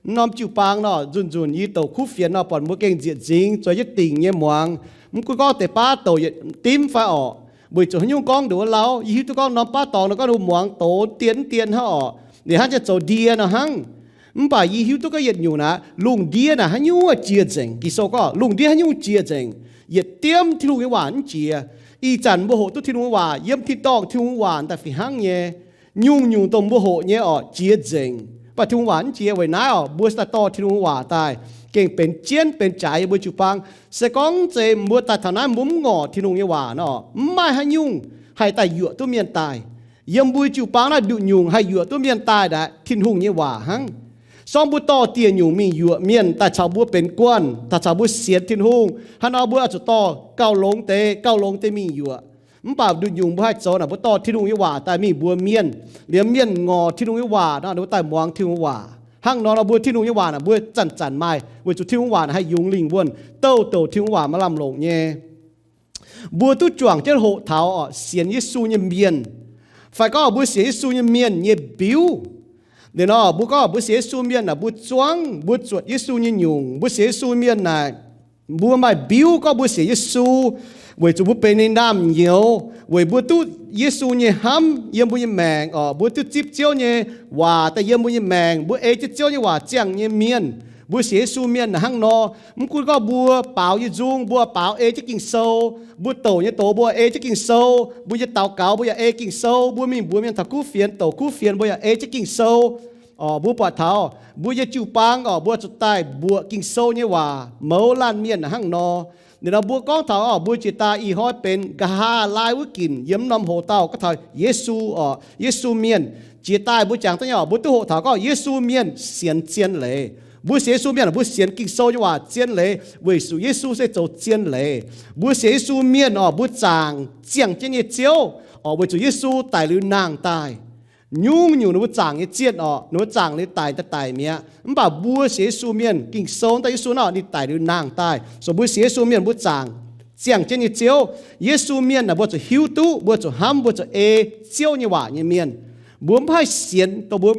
M'norm jiu-baang nor, nzunc-nzunc yie douc kuv fienx nor, buatc mbuo gengh nzieqc nzingx zueiz jienv dingc nyei muangx. Mv gunv gorngv deix baav douc yietc dimv fai orqc, weic zuqc haaix nyungc gorngv nduqc wuov lauh, yie hiuv duqv gorngv norm baav dorngx nor gorngv mbuo muangx doz dien dien hnangv orqc, liuz hnangv janx zoux ndie nor hnangv. Mv baac yie hiuv duqv gorngv yietc nyungc naaic, lungh ndiev naaic haaix nyungc jiex nzengc. Ging-Sou gorngv lungh ndiev haaix nyungc jiex nzengc, yietc diemv Tin-Hungh nyei waac mv jiex. Ih zanc mbuo hoqc duqv Tin-Hungh nyei waac, yiem tin-dorngh Tin-Hungh nyei waac daaih fih hnangv nyei. Nyungc-nyungc dongh mbuo hoqc nyei orqc, jiex nzengc. Mv baac Tin-Hungh waac mv jiex weic naaiv orqc, mbuo daaih dorh Tin-Hungh nyei waac daaih gengh benx jienv benx jaaix yiem mbuo jiu-baang. Se gorngv mv zeiz mbuo daaih taux naaiv mbuo mv ngorc Tin-Hungh nyei waac nor, mv maaih haaix nyungc haih daaih yuoqc duqv mienh daaih. Yiem mbuo jiu-baang naaiv nduqc nyungc haih yuoqc duqv mienh daaih naaic Tin-Hungh nyei waac hnangv. Sorng mbuo dorh dieh nyungc mingh yuoqc mienh daaih caux mbuo benx guanh, daaih caux mbuo sienx Tin-Hungh. Hnangv nor mbuo oix zuqc dorh gauh longx deix, gauh longx deix mingh yuoqc. Mv baac nduqc nyungc mbuo haih zoux naaic, mbuo dorh Tin-Hungh nyei waac daaih mingh mbuox mienh, liemh mienh ngorc Tin-Hungh nyei waac nor, ninh mbuo daaih muangx Tin-Hungh waac. Hnangv nor nor mbuo Tin-Hungh nyei waac naaic mbuo zanc-zanc maaih, weic zuqc Tin-Hungh waac naaic haih yungz lingh wuonh, douh douc Tin-Hungh waac maaih lamh longc nyei. Mbuo duqv juangc jienv hoqc taux orqc, sienx Yesu nyei mienh, fai gorngv mbuo sienx Yesu nyei mienh nyei mbiuv. Liuz nor mbuo gorngv mbuo sienx Yesu mienh naaic, mbuo zuangv mbuo zuotc Yesu nyei nyungc. Mbuo sienx Yesu mienh naaic, mbuo maaih mbiuv gorngv mbuo sienx Yesu, weic zuqc mbuo benx ninh ndaamv-nyouz, weic mbuo duqv Yesu nyei hnamv yiem mbuo nyei maengc orqc. Mbuo duqv zipv Ziouv nyei waac daaih yiem mbuo nyei maengc. Mbuo ei jienv Ziouv nyei waac ziangh nyei mienh. Mbuo sienx Yesu mienh naaic hnangv nor. Mv gunv gorngv mbuo baaux nyei nzung, mbuo baaux ei jienv Ging-Sou. Mbuo douc nyei doz mbuo ei jienv Ging-Sou. Mbuo nyei daux gaux mbuo yaac ei Ging-Sou. Mbuo mingh mbuox mienh taux kuv fienx, douc kuv fienx mbuo yaac ei jienv Ging-Sou. Orqc, mbuo buatc taux mbuo nyei jiu-baang orqc, mbuo zuqc daaih mbuoqc Ging-Sou nyei waac mouz laanh mienh hnangv nor. Liuz nor mbuo gorngv taux orqc, mbuo jiex daaih ih hnoi benx nqa'haav laai wuov ginc yiem norm hoc dauh gorngv taux Yesu orqc, Yesu mienh. Jiex daaih mbuo jangx duqv nyei orqc, mbuo duqv hoqc taux gorngv Yesu mienh sienx zien leiz. Mbuo sienx Yesu mienh, mbuo sienx Ging-Sou nyei waac zien leiz, weic zuqc Yesu se zoux zien leiz. Mbuo sienx Yesu mienh orqc, mbuo zaangc ziangh jienv nyei Ziouv orqc, weic zuqc Yesu daic liuz nangh daaih. Nyungc-nyungc ninh mbuo zaangc nyei zienh orqc, ninh mbuo zaangc liuz daic daaih daic mi'aqv. Mv baac mbuo sienx Yesu mienh, Ging-Sou daaih Yesu naaic ninh daic liuz nangh daaih. So mbuo sienx Yesu mienh mbuo zaangc ziangh jienv nyei Ziouv. Yesu mienh naaic mbuo zuqc hiuv duqv, mbuo zuqc hnamv, mbuo zuqc ei Ziouv nyei waac nyei mienh. Mbuo mv haih sienx dongh mbuo,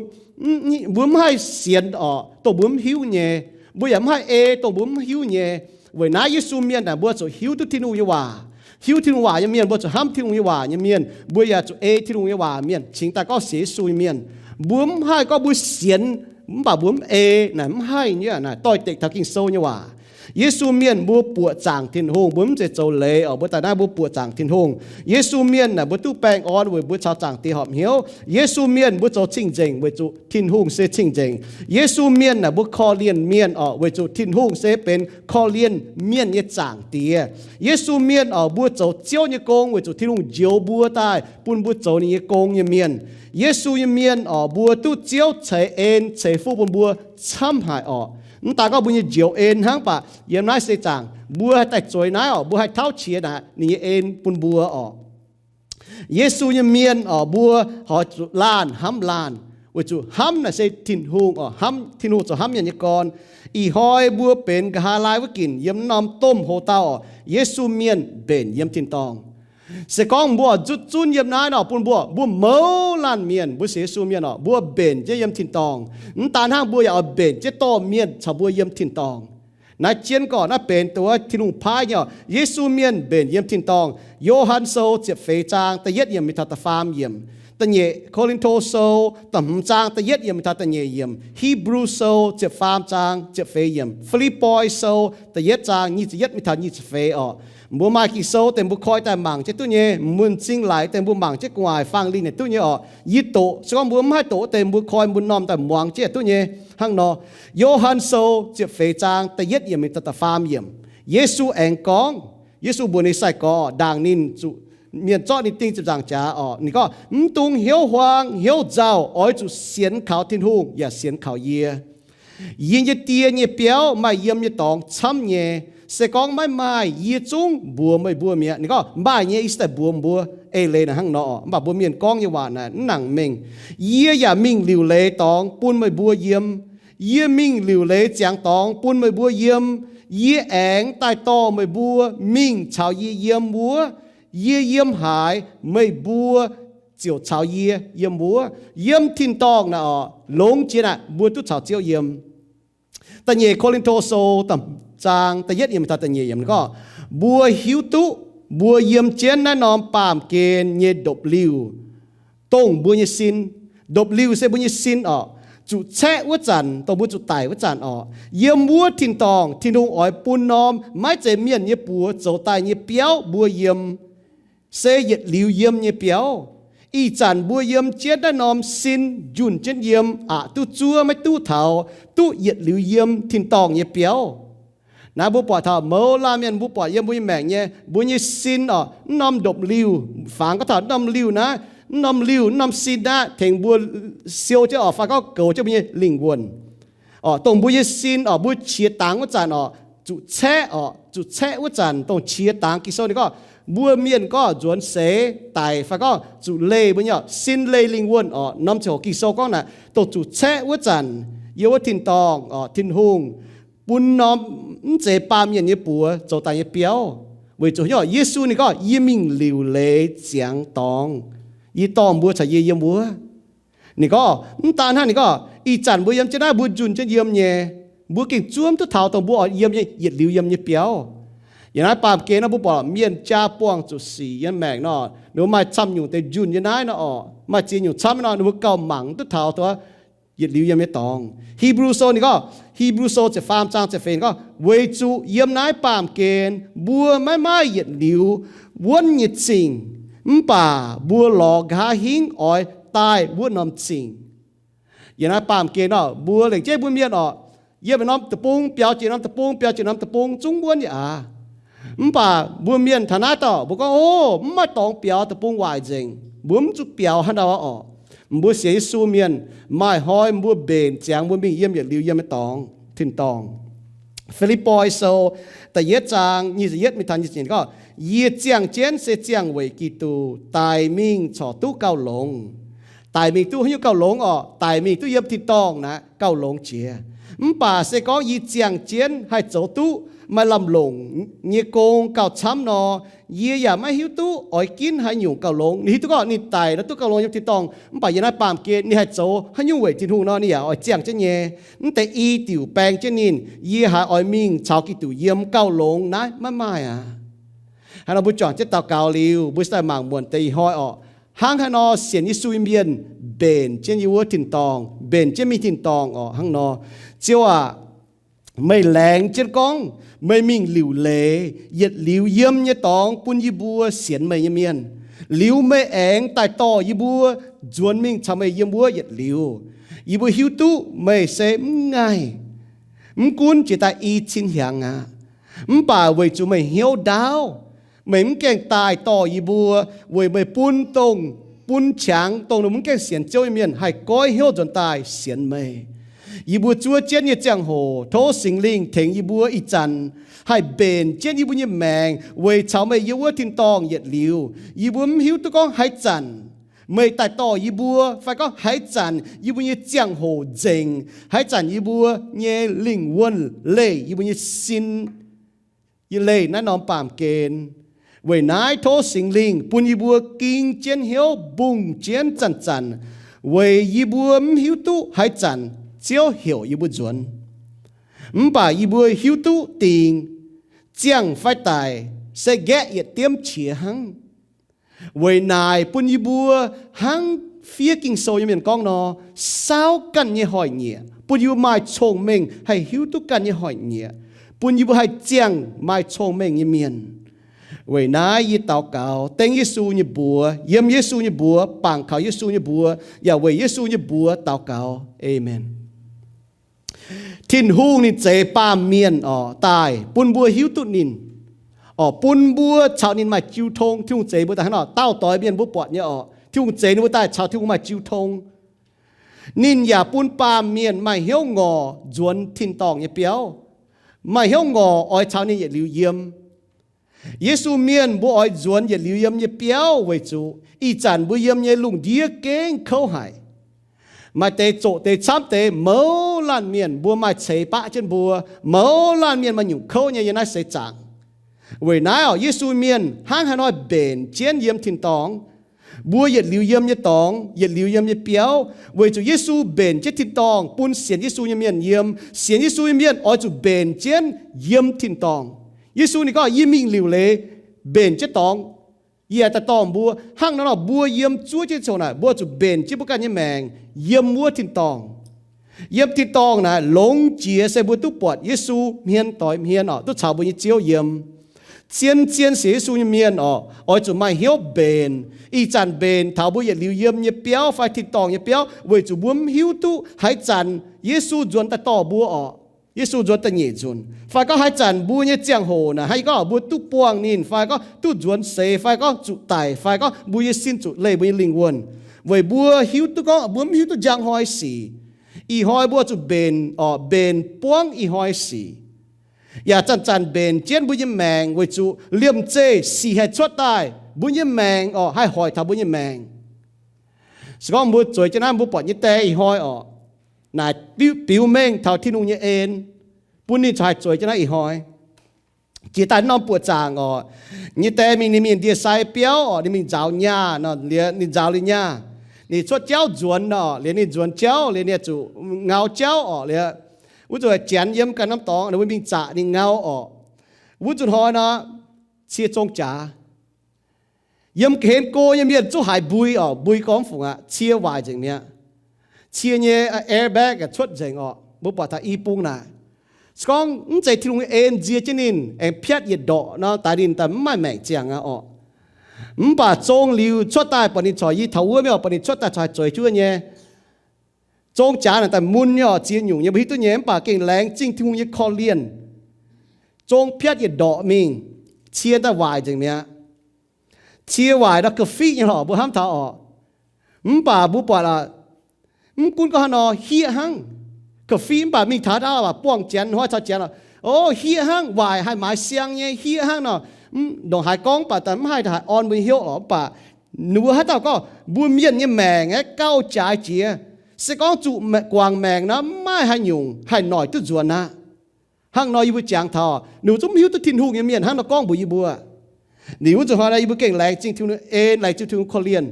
mbuo mv haih sienx orqc dongh mbuo mv hiuv nyei. Mbuo yaac mv haih ei dongh mbuo mv hiuv nyei. Weic naaiv Yesu mienh naaic mbuo zuqc hiuv duqv Tin-Hungh nyei waac. Hiuv Tin-Hungh waac nyei mienh, mbuo zuqc hnamv Tin-Hungh nyei waac nyei mienh, mbuo yaac zuqc ei Tin-Hungh nyei waac mienh, cingx daaih gorngv sienx Yesu nyei mienh. Mbuo mv haih gorngv mbuo sienx mv baac mbuo mv ei naaic mv haih nyei. Naaic doix-dekc taux Ging-Sou nyei waac. Yesu mienh mbuo buoqc zaangc Tin-Hungh, mbuo mv zeiz zoux leiz orqc, mbuo daaih naaiv mbuo buoqc zaangc Tin-Hungh. Yesu mienh naaic mbuo duqv baengh orn weic mbuo caux Zaangc Diex horpc hnyouv. Yesu mienh mbuo zoux cing-nzengc weic zuqc Tin-Hungh se cing-nzengc. Yesu mienh naaic mbuo korv-lienh mienh orqc, weic zuqc Tin-Hungh se benx korv-lienh mienh nyei Zaangc Diex. Yesu mienh orqc, mbuo zoux Ziouv nyei gong weic zuqc Tin-Hungh njoux mbuo daaih bun mbuo zoux ninh nyei gong nyei mienh. Yesu nyei mienh orqc, mbuo duqv Ziouv ceix en ceix fuqv bun mbuo camv haic orqc. Mv daan gorngv mbuo nyei njoux en hnangv, mv baac yiem naaiv seix zaangc mbuo haih daaih zueiz naaiv orqc, mbuo haih tauv qiex naaic ninh nyei en bun mbuo orqc. Yesu nyei mienh orqc, mbuo oix zuqc laanh hnamv laanh, weic zuqc hnamv naaic se Tin-Hungh orqc, hnamv, Tin-Hungh zoux hnamv mienh nyei gorn. Ih hnoi mbuo benx nqa'haav laai wuov ginc yiem norm domh hoc-dauh orqc, Yesu mienh mbenc yiem tin-dorngh. Se gorngv mbuo oix nzutv zunv yiem naaiv nor, bun mbuo, mbuo mouz laanh mienh, mbuo sienx Yesu mienh orqc, mbuo mbenc jienv yiem tin-dorngh. Mv daan hnangv, mbuo yaac oix mbenc jienv dorh mienh caux mbuo yiem tin-dorngh. Naaiv jienv gorngv naaiv benx dongh wuov Tin-Hungh paaiv nyei orqc. Yesu mienh mbenc yiem tin-dorngh. Yo^han Sou ziepc feix zaang da'yietv yiemc mingh taux da'faam yiemc. Da'nyeic Ko^lin^to Sou da'hmz zaang da'yietv yiemc mingh taux da'nyeic yiemc. Hipv^lu Sou ziepc faam zaang ziepc feix yiemc. Fi^lipv^poi Sou da'yietv zaang nyic ziepc yietv mingh taux nyic ziepc feix orqc. Mbuo maaih Ging-Sou deix mbuo koi daaih mangc jienv duqv nyei. Muonh-zingh laic deix mbuo mangc jienv gu'nguaaic fang lingh naaic duqv nyei orqc. Yie doqc, se gorngv mbuo mv haih doqc deix mbuo koi mbuo m'normh daaih muangx jienv duqv nyei. Hnangv nor, Yo^han Sou ziepc feix zaang da'yietv yiemc mingh taux da'faam yiemc. Yesu aengx gorngv, Yesu mbuox ninh sai-gorx ndaangc ninh zuqc mienh zorqv ninh ding ziepc nzaangc jaax orqc, ninh gorngv, mv dungx hnyouv huaang hnyouv nzauh, oix zuqc sienx kaux Tin-Hungh yaac sienx kaux yie. Yie nyei Die nyei biauv maaih yiem nyei dorngx camv nyei. Se gorngv maiv maaih, yie zungv mbuox meih mbuo mi'aqv. Ninh gorngv maaih nyei, yie se daaih mbuox mbuo. Eix leiz naaic hnangv nor orqc, mv baac mbuo mienh gorngv nyei waac naaic mv nangc mengh. Yie yaac mingh liuc leiz dorngx bun meih mbuo yiem. Yie mingh liuc leiz ziangx dorngx bun meih mbuo yiem. Yie aengx daaih dorh meih mbuo mingh caux yie yiem wuov. Yie yiem haaix, meih mbuo ziouc caux yie yiem wuov. Yiem tin-dorngh naaic orqc, longx jiex naaic mbuo duqv caux Ziouv yiem. Da'nyeic Ko^lin^to Sou da'zaang da'yietv yiemc taux da'nyeic yiemc gorngv, mbuo hiuv duqv mbuo yiem jienv naaiv norm baamh gen nyei ndopv-liuh, dongh mbuo nyei sin. Ndopv-liuh se mbuo nyei sin orqc, zuqc caeqv wuov zanc, dongh mbuo zuqc daic wuov zanc orqc. Yiem wuov tin-dorngh Tin-Hungh oix bun norm maiv zeiz mienh nyei buoz zoux daaih nyei biauv mbuo yiem, se yietc liuz yiem nyei biauv. Ih zanc mbuo yiem jienv naaiv norm sin njunh jienv yiem, aqc duqv zuov maiv duqv taux duqv yietc liuz yiem tin-dorngh nyei biauv. Naaiv mbuo buatc taux mouz laanh mienh mbuo buatc yiem mbuo nyei maengc nyei, mbuo nyei sin orqc, naaiv norm ndopv-liuh, fangx gorngv taux naaiv norm liuh naaiv, naaiv norm liuh, naaiv norm sin naaiv tengx mbuo siou jienv orqc, fai gorngv goux jienv mbuo nyei lingh wuonh. Orqc, dongh mbuo nyei sin orqc, mbuo qiex dangx wuov zanc orqc, zuqc caeqv orqc, zuqc caeqv wuov zanc dongh qiex dangx. Ging-Sou ninh gorngv mbuo mienh gorngv nzuonx seix daic fai gorngv zuqc leih mbuo nyei orqc, sin leih lingh wuonh orqc. Norm ziangh hoc Ging-Sou gorngv naaic, dongh zuqc caeqv wuov zanc, yiem wuov tin-dorngh orqc, Tin-Hungh bun norm mv zeiz baamh mienh nyei buoz zoux daaih nyei biauv. Weic zuqc haaix nyungc? Yesu ninh gorngv, yie mingh liuc leiz ziangx dorngx, yie dorh mbuo caux yie yiem wuov. Ninh gorngv mv daan hnangv, ninh gorngv ih zanc mbuo yiem jienv naaiv mbuo njunh jienv yiem nyei, mbuo gengh zuov mv duqv taux dongh mbuo oix yiem nyei yietc liuz yiem nyei biauv. Yiem naaiv baamh gen nor mbuo buatc mienh jaa buangh zuqc sic yiem maengc nor, ninh mbuo maaih camv nyungc deix njunh nyei naaiv nor orqc, maaih ziex nyungc camv nor ninh mbuo gauh mangc mv duqv taux yietc liuz yiem nyei dorngx. Hipv^lu Sou ninh gorngv, Hipv^lu Sou ziepc faam zaang ziepc feix gorngv, weic zuqc yiem naaiv baamh gen mbuo maiv maaih yietc liuz wuonv nyei zingh, mv baac mbuo lorz nqa'haav hingv oix daaih wuov norm zingh. Yiem naaiv baamh gen nor mbuo lengc jeiv mbuo mienh orqc, yiem norm deic-bung biaux jiex norm deic-bung, biaux jiex norm deic-bung zungv wuonv nyei aqv. Mv baac mbuo mienh taux naaiv dauh mbuo gorngv, o, mv maaih dorngx biaux, deic-bung waaic nzengc, mbuo mv zuqc biaux haaix ndau orqc. Mbuo sienx Yesu mienh maaih hnoi mbuo mbenc ziangx mbuo mingh yiem yietc liuz yiem nyei dorngx, tin-dorngh. Fi^lipv^poi Sou da'yietv zaang nyic ziepc yietv mingh taux nyic ziepc nyeic gorngv, yie ziangh jienv se ziangh weic Giduc, daic mingh corc duqv gauh longx. Daic mingh duqv haaix nyungc gauh longx orqc? Daic mingh duqv yiem tin-dorngh naaic gauh longx jiex. Mv baac se gorngv yie ziangh jienv haih zoux duqv maaih lamh longc nyei gong gauh camv nor, yie yaac maiv hiuv duqv oix ginv haaix nyungc gauh longx. Ninh hiuv duqv gorngv ninh daic nor duqv gauh longx yiem tin-dorngh, mv baac yiem naaiv baamh gen ninh haih zoux haaix nyungc weic Tin-Hungh nor, ninh yaac oix ziangh jienv nyei. Mv deix i diuc baeng jienv ninh, yie haiz oix mingh caux Giduc yiem gauh longx naaiv maiv maaih aqv. Hnangv nor mbuo juangc jienv daux gaux liuz, mbuo se daaih mangc muonc deix ih hnoi orqc, hnangv haaix nor sienx Yesu nyei mienh mbenc jienv yiem wuov tin-dorngh, mbenc jienv mingh tin-dorngh orqc. Hnangv nor, Ziouv aac, meih laengz jienv gorngv meih mingh liuc leiz yietc liuz yiem nyei dorngx bun yie mbuo sienx meih nyei mienh. Liuz meih aengx daaih dorh yie mbuo nzuonx mingh caux meih yiem wuov yietc liuz. Yie mbuo hiuv duqv meih se mv ngaih, mv gunv jiex daaih i cin hnyangx aqv, mv baac weic zuqc meih hnyouv ndaauv, meih mv gaengh daaih dorh yie mbuo, weic meih bun dongh, bun qangx dongh ninh mbuo mv gaengh sienx Ziouv nyei mienh haih goiv hnyouv nzuonx daaih sienx meih. Yie mbuo zuov jienv nyei ziangh hoc tov Singx Lingh tengx yie mbuo ih zanc haih mbenc jienv yie mbuo nyei maengc weic caux meih yiem wuov tin-dorngh yietc liuz. Yie mbuo mv hiuv duqv gorngv haaix zanc meih daaih dorh yie mbuo, fai gorngv haaix zanc yie mbuo nyei ziangh hoc nzengc, haaix zanc yie mbuo nyei lingh wuonh leih yie mbuo nyei sin, yie leih naaiv norm baamh gen. Weic naaiv tov Singx Lingh bun yie mbuo ging jienv hnyouv mbungh jienv zanc-zanc, weic yie mbuo mv hiuv duqv haaix zanc Ziouv heuc yie mbuo nzuonx. Mv baac yie mbuo hiuv duqv dingc ziangh fai daic se nqaeqv yietc diemv qiex hnangv. Weic naaic bun yie mbuo hnangv fiev Ging-Sou nyei mienh gorngv nor, saauv ganh nyei hnoi-nyieqc, bun yie mbuo maaih cong-mengh haih hiuv duqv ganh nyei hnoi-nyieqc, bun yie mbuo haih ziangh maaih cong-mengh nyei mienh. Weic naaiv yie daux gaux dengv Yesu nyei mbuox, yiem Yesu nyei mbuox, bangc kaux Yesu nyei mbuox, yaac weic Yesu nyei mbuox daux gaux. Aamen. Tin-Hungh ninh zeix baamh mienh oc daaih bun mbuo hiuv duqv ninh, oc, bun mbuo caux ninh maaih jiu tong. Tin-Hungh zeix mbuo daaih hnangv nor, dauh doix mienh mbuo buatc nyei oc, Tin-Hungh zeix ninh mbuo daaih caux Tin-Hungh maaih jiu tong. Ninh yaac bun baamh mienh maaih hnyouv ngorc nzuonx tin-dorngh nyei biauv, maaih hnyouv ngorc oix caux ninh yietc liuz yiem. Yesu mienh mbuo oix nzuonx yietc liuz yiem nyei biauv weic zuqc ih zanc mbuo yiem nyei lungh ndiev gengh kouv haic. Maaih deix zoqc deix camv deix, mouz laanh mienh mbuo maaih ceix baqv jienv mbuo, mouz laanh mienh maaih nyungc kouv nyei yiem naaiv seix zaangc. Weic naaiv oc, Yesu mienh hnangv haaix nor mbenc jienv yiem tin-dorngh, Mbuo yietc liuz yiem nyei dorngx, yietc liuz yiem nyei biauv, weic zuqc Yesu mbenc jienv tin-dorngh bun sienx Yesu nyei mienh yiem. Sienx Yesu nyei mienh oix zuqc mbenc jienv yiem tin-dorngh. Yesu ninh gorngv, yie mingh liuc leiz mbenc jienv dorngx, yie aengx daaih dorh mbuo. Hnangv nor nor, mbuo yiem zuov jienv ziangh hoc naaic, mbuo zuqc mbenc jienv mbuo ganh nyei maengc yiem wuov tin-dorngh. Yiem tin-dorngh naaic longx jiex se mbuo duqv buatc Yesu hmien doix hmien oc, duqv caux mbuo nyei Ziouv yiem. Zien-zien sienx Yesu nyei mienh oc, oix zuqc maaih hnyouv mbenc. Ih zanc mbenc taux mbuo yietc liuz yiem nyei biauv fai tin-dorngh nyei biauv, weic zuqc mbuo mv hiuv duqv haaix zanc Yesu nzuonx daaih dorh mbuo oc. Yesu nzuonx da'nyeic nzunc, fai gorngv haaix zanc mbuo nyei ziangh hoc naaic, haaix gorngv mbuo duqv buangh ninh, fai gorngv duqv nzuonx seix, fai gorngv zuqc daic, fai gorngv mbuo nyei sin zuqc leih mbuo nyei lingh wuonh, weic mbuo hiuv duqv gorngv mbuo mv hiuv duqv njang hnoi sic. Ih hnoi mbuo zuqc mbenc oc, mbenc buangv ih hnoi sic. Yaac zanc-zanc mbenc jienv mbuo nyei maengc weic zuqc liemh zeih sic haih cuotv daaih, mbuo nyei maengc oc haih hoic taux mbuo nyei maengc. Se gorngv mbuo zueiz jienv naaiv, mbuo buatc nyei die ih hnoi oc, naaic biux mengh taux Tin-Hungh nyei en, bun ninh corc haih zueiz jienv naaiv ih hnoi. Jiex daaih norm buoqc zaangc oc, nyei die mingh ninh mingh ndie-sai biauv oc, ninh mingh nzaaux nyaah nor, liuz ninh nzaaux liuz nyaah, ninh cuotv jauv nzuonx nor, liuz ninh nzuonx jauv liuz ninh zuqc ngau jauv oc, liuz wuov nzunc janx yiem ganh norm dorngx, ninh mbuo mingh zaqc ninh ngau oc. Wuov nzunc hnoi nor, cie zong jaax. Yiem ga'hlen go nyei mienh zungv haiz mbui oc, mbui gorngv fungc aqv, cie waaic nzengc mi'aqv. Cie nyei airbag cuotv nzengc oc, mbuo buatc taux i bung naaic. Se gorngv mv zeiz Tin-Hungh nyei en nzie jienv ninh aengx piatv yietc ndorqc nor, daix ninh daaih mv maaih maengc ziangh aqv oc. Mv baac zong liuz cuotv daaih buatc ninh corc yie taux wuov mienh oc, buatc ninh cuotv daaih corc haih zueiz jienv wuov nyei. Zong jaax naaic daaih mun nyei oc, ziex nyungc nyei mbuo hiuv duqv nyei, mv baac gengh laengz zingh Tin-Hungh nyei korv-lienh. Zong piatv yietc ndorqc mingh, cie daaih waaic nzengc mi'aqv. Cie waaic nor ga'fiqv nyei lorqc, mbuo hnamv taux oc. Mv baac mbuo buatc aqv, mv gunv gorngv haaix nor, hieqv hnangv. Ga'fiqv mv baac mingh taux ndaauv buangh janx hnoi caux janx oc, o, hieqv hnangv, waaic haih maaiz siang nyei, hieqv hnangv nor. Ndongc haaix gorngv mv baac daaih mv haih haaix orn mbuo nyei hnyouv lorqc. Mv baac ninh mbuo haaix dauh gorngv mbuo mienh nyei maengc aeqv, gauh jaaix jiex. Se gorngv zuqc guangc maengc nor, mv maaih haaix nyungc haih noic duqv nzuonx aqv. Hnangv nor yie mbuo jangx taux, ninh mbuo zungv mv hiuv duqv Tin-Hungh nyei mienh hnangv nor gorngv mbuox yie mbuo. Ninh wuov nzunc hnoi nor yie mbuo gengh laengz zingh Tin-Hungh en, laengz zingh Tin-Hungh korv-lienh.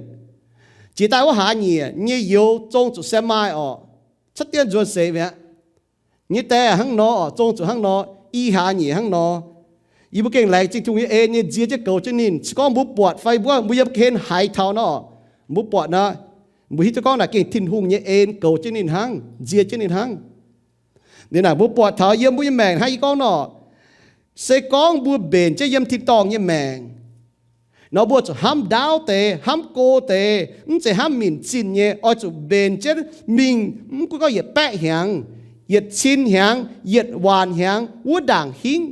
Jiex daaih wuov hlaax nyieqc nyei youz zong zuqc sem maaih oc, cuotv dien nzuonx seix mi'aqv. Nyei die hnangv nor oc, zong zuqc hnangv nor, i hlaax nyieqc hnangv nor. Yie mbuo gengh laengz zingh Tin-Hungh nyei en nyei nzie jienv goux jienv ninh. Se gorngv mbuo buatc fai mbuo, mbuo yiem ga'hlen haiz taux nor, mbuo buatc nor, mbuo hiuv duqv gorngv naaic gengh Tin-Hungh nyei en goux jienv ninh hnangv, nzie jienv ninh hnangv. Ninh naaic mbuo buatc taux yiem mbuo nyei maengc hnangv yie gorngv nor, se gorngv mbuo mbenc jienv yiem tin-dorngh nyei maengc nor, mbuo zuqc hnamv ndaauv deix, hnamv go deix, mv zeiz hnamv minc zinh nyei. Oix zuqc mbenc jienv mingh, mv gunv gorngv yietc baeqv hnyangx, yietc cin hnyangx, yietc waanc hnyangx, wuov ndaangc hingv.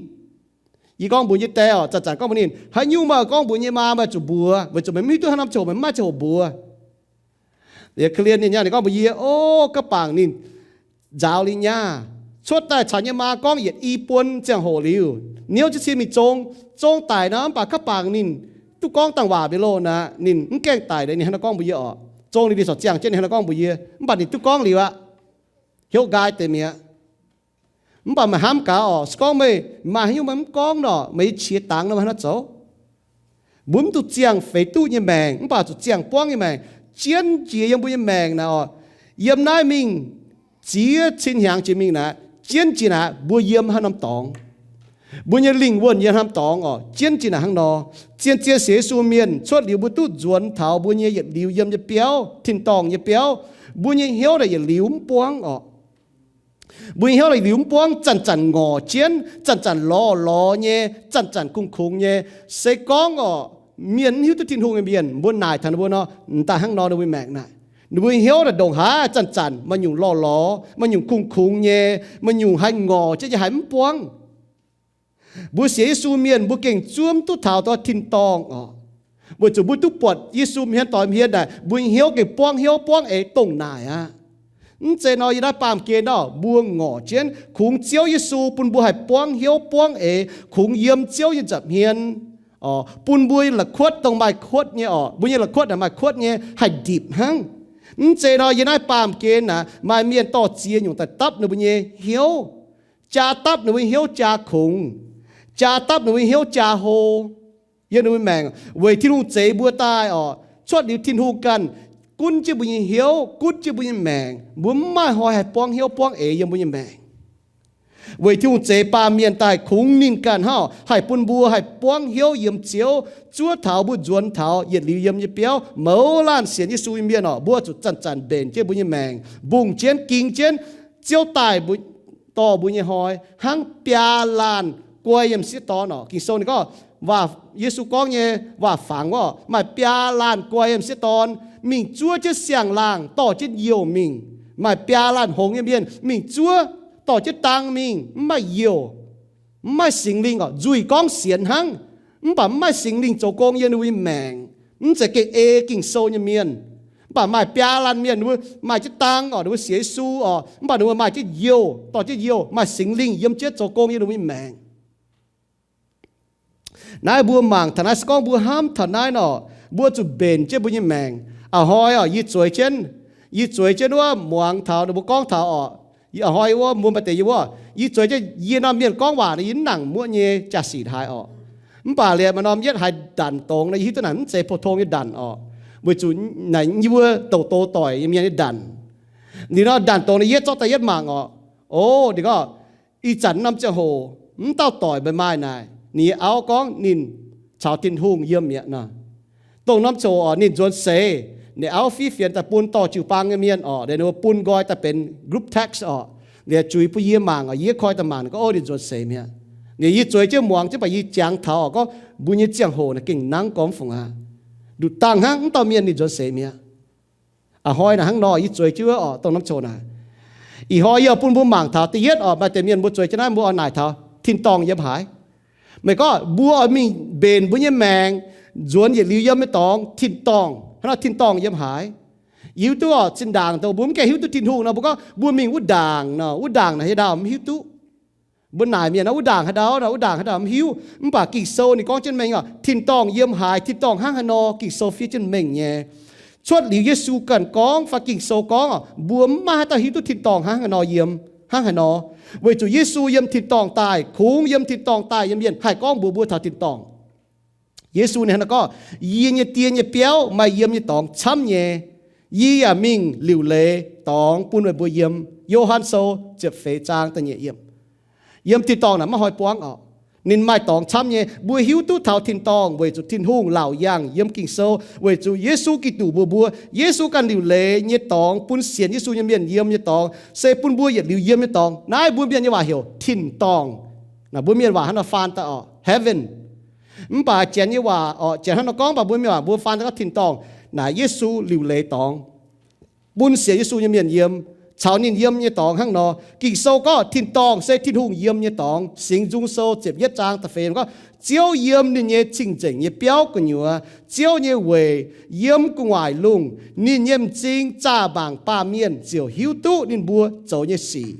Yie gorngv mbuox nyei die oc, zanc-zanc gorngv mbuox ninh, haaix nyungc meih gorngv mbuox nyei maa, meih zuqc mbuox, weic zuqc meih mv hiuv duqv haaix norm ziangh hoc meih mv maaih ziangh hoc mbuox. Liuz korv-lienh ninh nyei, ninh gorngv mbuox yie, o, ga'bangc ninh nzaaux liuz nyaah, cuotv daaih caux nyei maa gorngv yietc i buon ziangh hoc liuz, niouv jienv cin mingh zong, zong daic nor, mv baac ga'bangc ninh duqv gorngv dangh waac mingh loh naaic, ninh mv gaengh daic, ninh hnangv naaiv gorngv mbuox yie oc. Zong liuz ninh corc ziangh jienv, ninh hnangv naaiv gorngv mbuox yie, mv baac ninh duqv gorngv liuz aqv. Hnyouv nqaai deix mi'aqv. Mv baac meih hnamv gaax oc, se gorngv meih maaih haaix nyungc meih mv gorngv nor, meih nyei qiex dangx nor, meih hnangv naaiv zoux. Mbuo mv zuqc ziangh feix duqv nyei maengc, mv baac zuqc ziangh buangv nyei maengc. Jienv jiex yiem mbuo nyei maengc naaic oc, yiem naaiv mingh ziex cin hnyangx jiex mingh naaic, jienv jiex naaic mbuo yiem haaix norm dorngx, mbuo nyei lingh wuonh yiem haaix norm dorngx oc, jienv jiex naaic hnangv nor. Zien-zien sienx Yesu mienh cuotv liuz mbuo duqv nzuonx taux mbuo nyei yietc liuz yiem nyei biauv, tin-dorngh nyei biauv, mbuo nyei hnyouv naaic yietc liuz mv buangv oc. Mbuo nyei hnyouv naaic yietc liuz mv buangv, zanc-zanc ngorc jienv, zanc-zanc lorz-lorz nyei, zanc-zanc kungx-kungx nyei. Se gorngv oc, mienh mv hiuv duqv Tin-Hungh nyei mienh, mbuo naaic taux ninh mbuo nor, m'daaih hnangv nor ninh mbuo maengc naaic. Ninh mbuo nyei hnyouv naaic ndongc haaix zanc-zanc maaih nyungc lorz-lorz, maaih nyungc kungx-kungx nyei, maaih nyungc haih ngorc jienv nyei, haih mv buangv. Mbuo sienx Yesu mienh mbuo gengh zuov mv duqv taux dongh tin-dorngh oc. Weic zuqc mbuo duqv buatc Yesu hmien doix hmien naaic, mbuo nyei hnyouv gengh buangv hnyouv buangv eix dongh naaic aqv. Mv zeiz nor yiem naaiv baamh gen nor mbuo ngorc jienv kungx Ziouv Yesu bun mbuo haih buangv hnyouv buangv eix, kungx yiem Ziouv nyei nza'hmien, bun mbuo nyei la'kuotv dongh maaih kuotv nyei oc. Mbuo nyei la'kuotv naaic maaih kuotv nyei, haih ndipc hnangv. Mv zeiz nor yiem naaiv baamh gen naaic maaih mienh dorh ziex nyungc daaih dapv ninh mbuo nyei hnyouv, jaa dapv ninh mbuo nyei hnyouv jaa kungx, jaa dapv ninh mbuo nyei hnyouv jaa hlo yiem ninh mbuo maengc. Weic Tin-Hungh zeix mbuo daaih oc, cuotv liuz Tin-Hungh ganh gunv jienv mbuo nyei hnyouv, gunv jienv mbuo nyei maengc, mbuo mv maaih hnoi haih buangv hnyouv buangv eix yiem mbuo nyei maengc. Weic Tin-Hungh zeix baamh mienh daaih kungx ninh ganh hnangv, haih bun mbuo haih buangv hnyouv yiem Ziouv, zuov taux mbuo nzuonx taux yietc liuz yiem nyei biauv, mouz laanh sienx Yesu nyei mienh orqc, mbuo zuqc zanc-zanc mbenc jienv mbuo nyei maengc, mbungh jienv, ging jienv, Ziouv daaih mbuo, dorh mbuo nyei hnoi hnangv biaa laanh guai yiem m'sieqv dorn orqc. Ging-Sou ninh gorngv, waac, Yesu gorngv nyei waac-fangx orqc, maaih biaa laanh guai yiem m'sieqv dorn mingh zuov jienv siang-laangh dorh jienv youh mingh. Maaih biaa laanh hngongx nyei mienh mingh zuov, dorh jienv dang mingh, mv maaih youh, mv maaih Singx Lingh orqc. Nzuih gorngv sienx hnangv, mv baac mv maaih Singx Lingh zoux gong yiem ninh mbuo nyei maengc. Mv zeiz gengh ei Ging-Sou nyei mienh. Mv baac maaih biaa laanh mienh, ninh mbuo maaih jienv dang orqc, ninh mbuo sienx Yesu orqc, mv baac ninh mbuo maaih jienv youh, dorh jienv youh, maaih Singx Lingh yiem jienv zoux gong yiem ninh mbuo nyei maengc. Naaiv mbuo mangc taux naaiv, se gorngv mbuo hnamv taux naaiv nor, mbuo zuqc mbenc jienv mbuo nyei maengc. A'hnoi orqc, yie zueiz jienv, yie zueiz jienv wuov muangx taux ninh mbuo gorngv taux orqc, a'hnoi wuov mbuo maaih deix yie wuov, yie zueiz jienv yie norm mienh gorngv waac nor, yie mv nangc muoqv nyei jaa-sic haaix orqc. Mv baac liuz maaih norm yietv haiz ndanc dongz nor, yie hiuv duqv naaic mv zeiz pou-tong nyei ndanc orqc, weic zuqc naaic yie wuov douc doz doic nyei mienh nyei ndanc. Liuz nor ndanc dongz nor, yie zorqv daaih yietv mangc orqc. O, ninh gorngv, ih zanc norm ziangh hoc, mv dauh doic meih maaih naaic, ninh nyei auv gorngv ninh caux Tin-Hungh yiem mi'aqv nor. Dongh norm ziangh hoc orqc, ninh nzuonx seix, ninh auv fiev fienx daaih bun dorh jiu-baang nyei mienh orqc, liuz ninh mbuo bun nqoi daaih benx group text orqc, liuz zuiz bun yie mangc orqc, yie koi daaih mangc, ninh gorngv, o, ninh nzuonx seix mi'aqv. Liuz yie zueiz jienv muangx jienv, baac yie jangx taux orqc, gorngv mbuo nyei ziangh hoc naaic gengh nangv gormx fungc aqv. Nduqc dangh hnangv, mv dauh mienh ninh nzuonx seix mi'aqv. A'hnoi naaic hnangv nor, yie zueiz jienv orqc, dongh norm ziangh hoc naaic. Ih hnoi yie bun mbuo mangc taux da'yietv orqc, maaih deix mienh mbuo zueiz jienv naaiv mbuo oix naaic taux tin-dorngh yiem haaix. Meih gorngv mbuo oix mingh mbenc mbuo nyei maengc, nzuonx yietc liuz yiem nyei dorngx, tin-dorngh, hnangv nor tin-dorngh yiem haaix. Yie hiuv duqv orqc, zinh ndaangc dongh mbuo mv gaengh hiuv duqv Tin-Hungh nor, mbuo gorngv mbuo mingh wuov ndaangc nor, wuov ndaangc naaic haaix ndau mv hiuv duqv. Mbuo naaic mienh nor, wuov ndaangc haaix ndau nor, wuov ndaangc haaix ndau mv hiuv. Mv baac Ging-Sou ninh gorngv jienv mengh orqc, tin-dorngh yiem haaix, tin-dorngh hnangv haaix nor, Ging-Sou fiev jienv mengh nyei. Cuotv liuz Yesu ganh gorngv fai Ging-Sou gorngv orqc, mbuo mv maaih haaix dauh hiuv duqv tin-dorngh hnangv haaix nor yiem, hnangv haaix nor. Weic zuqc Yesu yiem tin-dorngh daaih, kungx yiem tin-dorngh daaih nyei mienh haih gorngv mbuox mbuo taux tin-dorngh. Yesu ninh hnangv naaiv gorngv, yie nyei Die nyei biauv maaih yiem nyei dorngx camv nyei. Yie yaac mingh liuc leiz dorngx bun meih mbuo yiem. Yo^han Sou ziepc feix zaang da'nyeic yiemc. Yiem tin-dorngh naaic maiv hnoi buangv orqc. Ninh maaih dorngx camv nyei. Mbuo hiuv duqv taux tin-dorngh weic zuqc Tin-Hungh laauc yangh yiem Ging-Sou, weic zuqc Yesu Giduc mbuox mbuo, Yesu ganh liuc leiz nyei dorngx bun sienx Yesu nyei mienh yiem nyei dorngx se bun mbuo yietc liuz yiem nyei dorngx. Naaiv mbuo mienh nyei waac heuc tin-dorngh. Naaiv mbuo mienh waac hnangv nor faan daaih orqc, heaven. Mv baac Janx nyei waac orqc, Janx hnangv nor gorngv, mv baac mbuo mienh waac mbuo faan daaih gorngv tin-dorngh. Naaiv Yesu liuc leiz dorngx bun sienx Yesu nyei mienh yiem, caux ninh yiem nyei dorngx hnangv nor. Ging-Sou gorngv tin-dorngh se Tin-Hungh yiem nyei dorngx. Singx Nzung Sou ziepc yietv zaang da'feix gorngv, Ziouv yiem ninh nyei cing-nzengc nyei biauv gu'nyuoz, Ziouv nyei weic yiem gu'nguaaic lungh. Ninh nyei m'zing zaah mangc baamh mienh ziouc hiuv duqv ninh mbuo zoux nyei sic.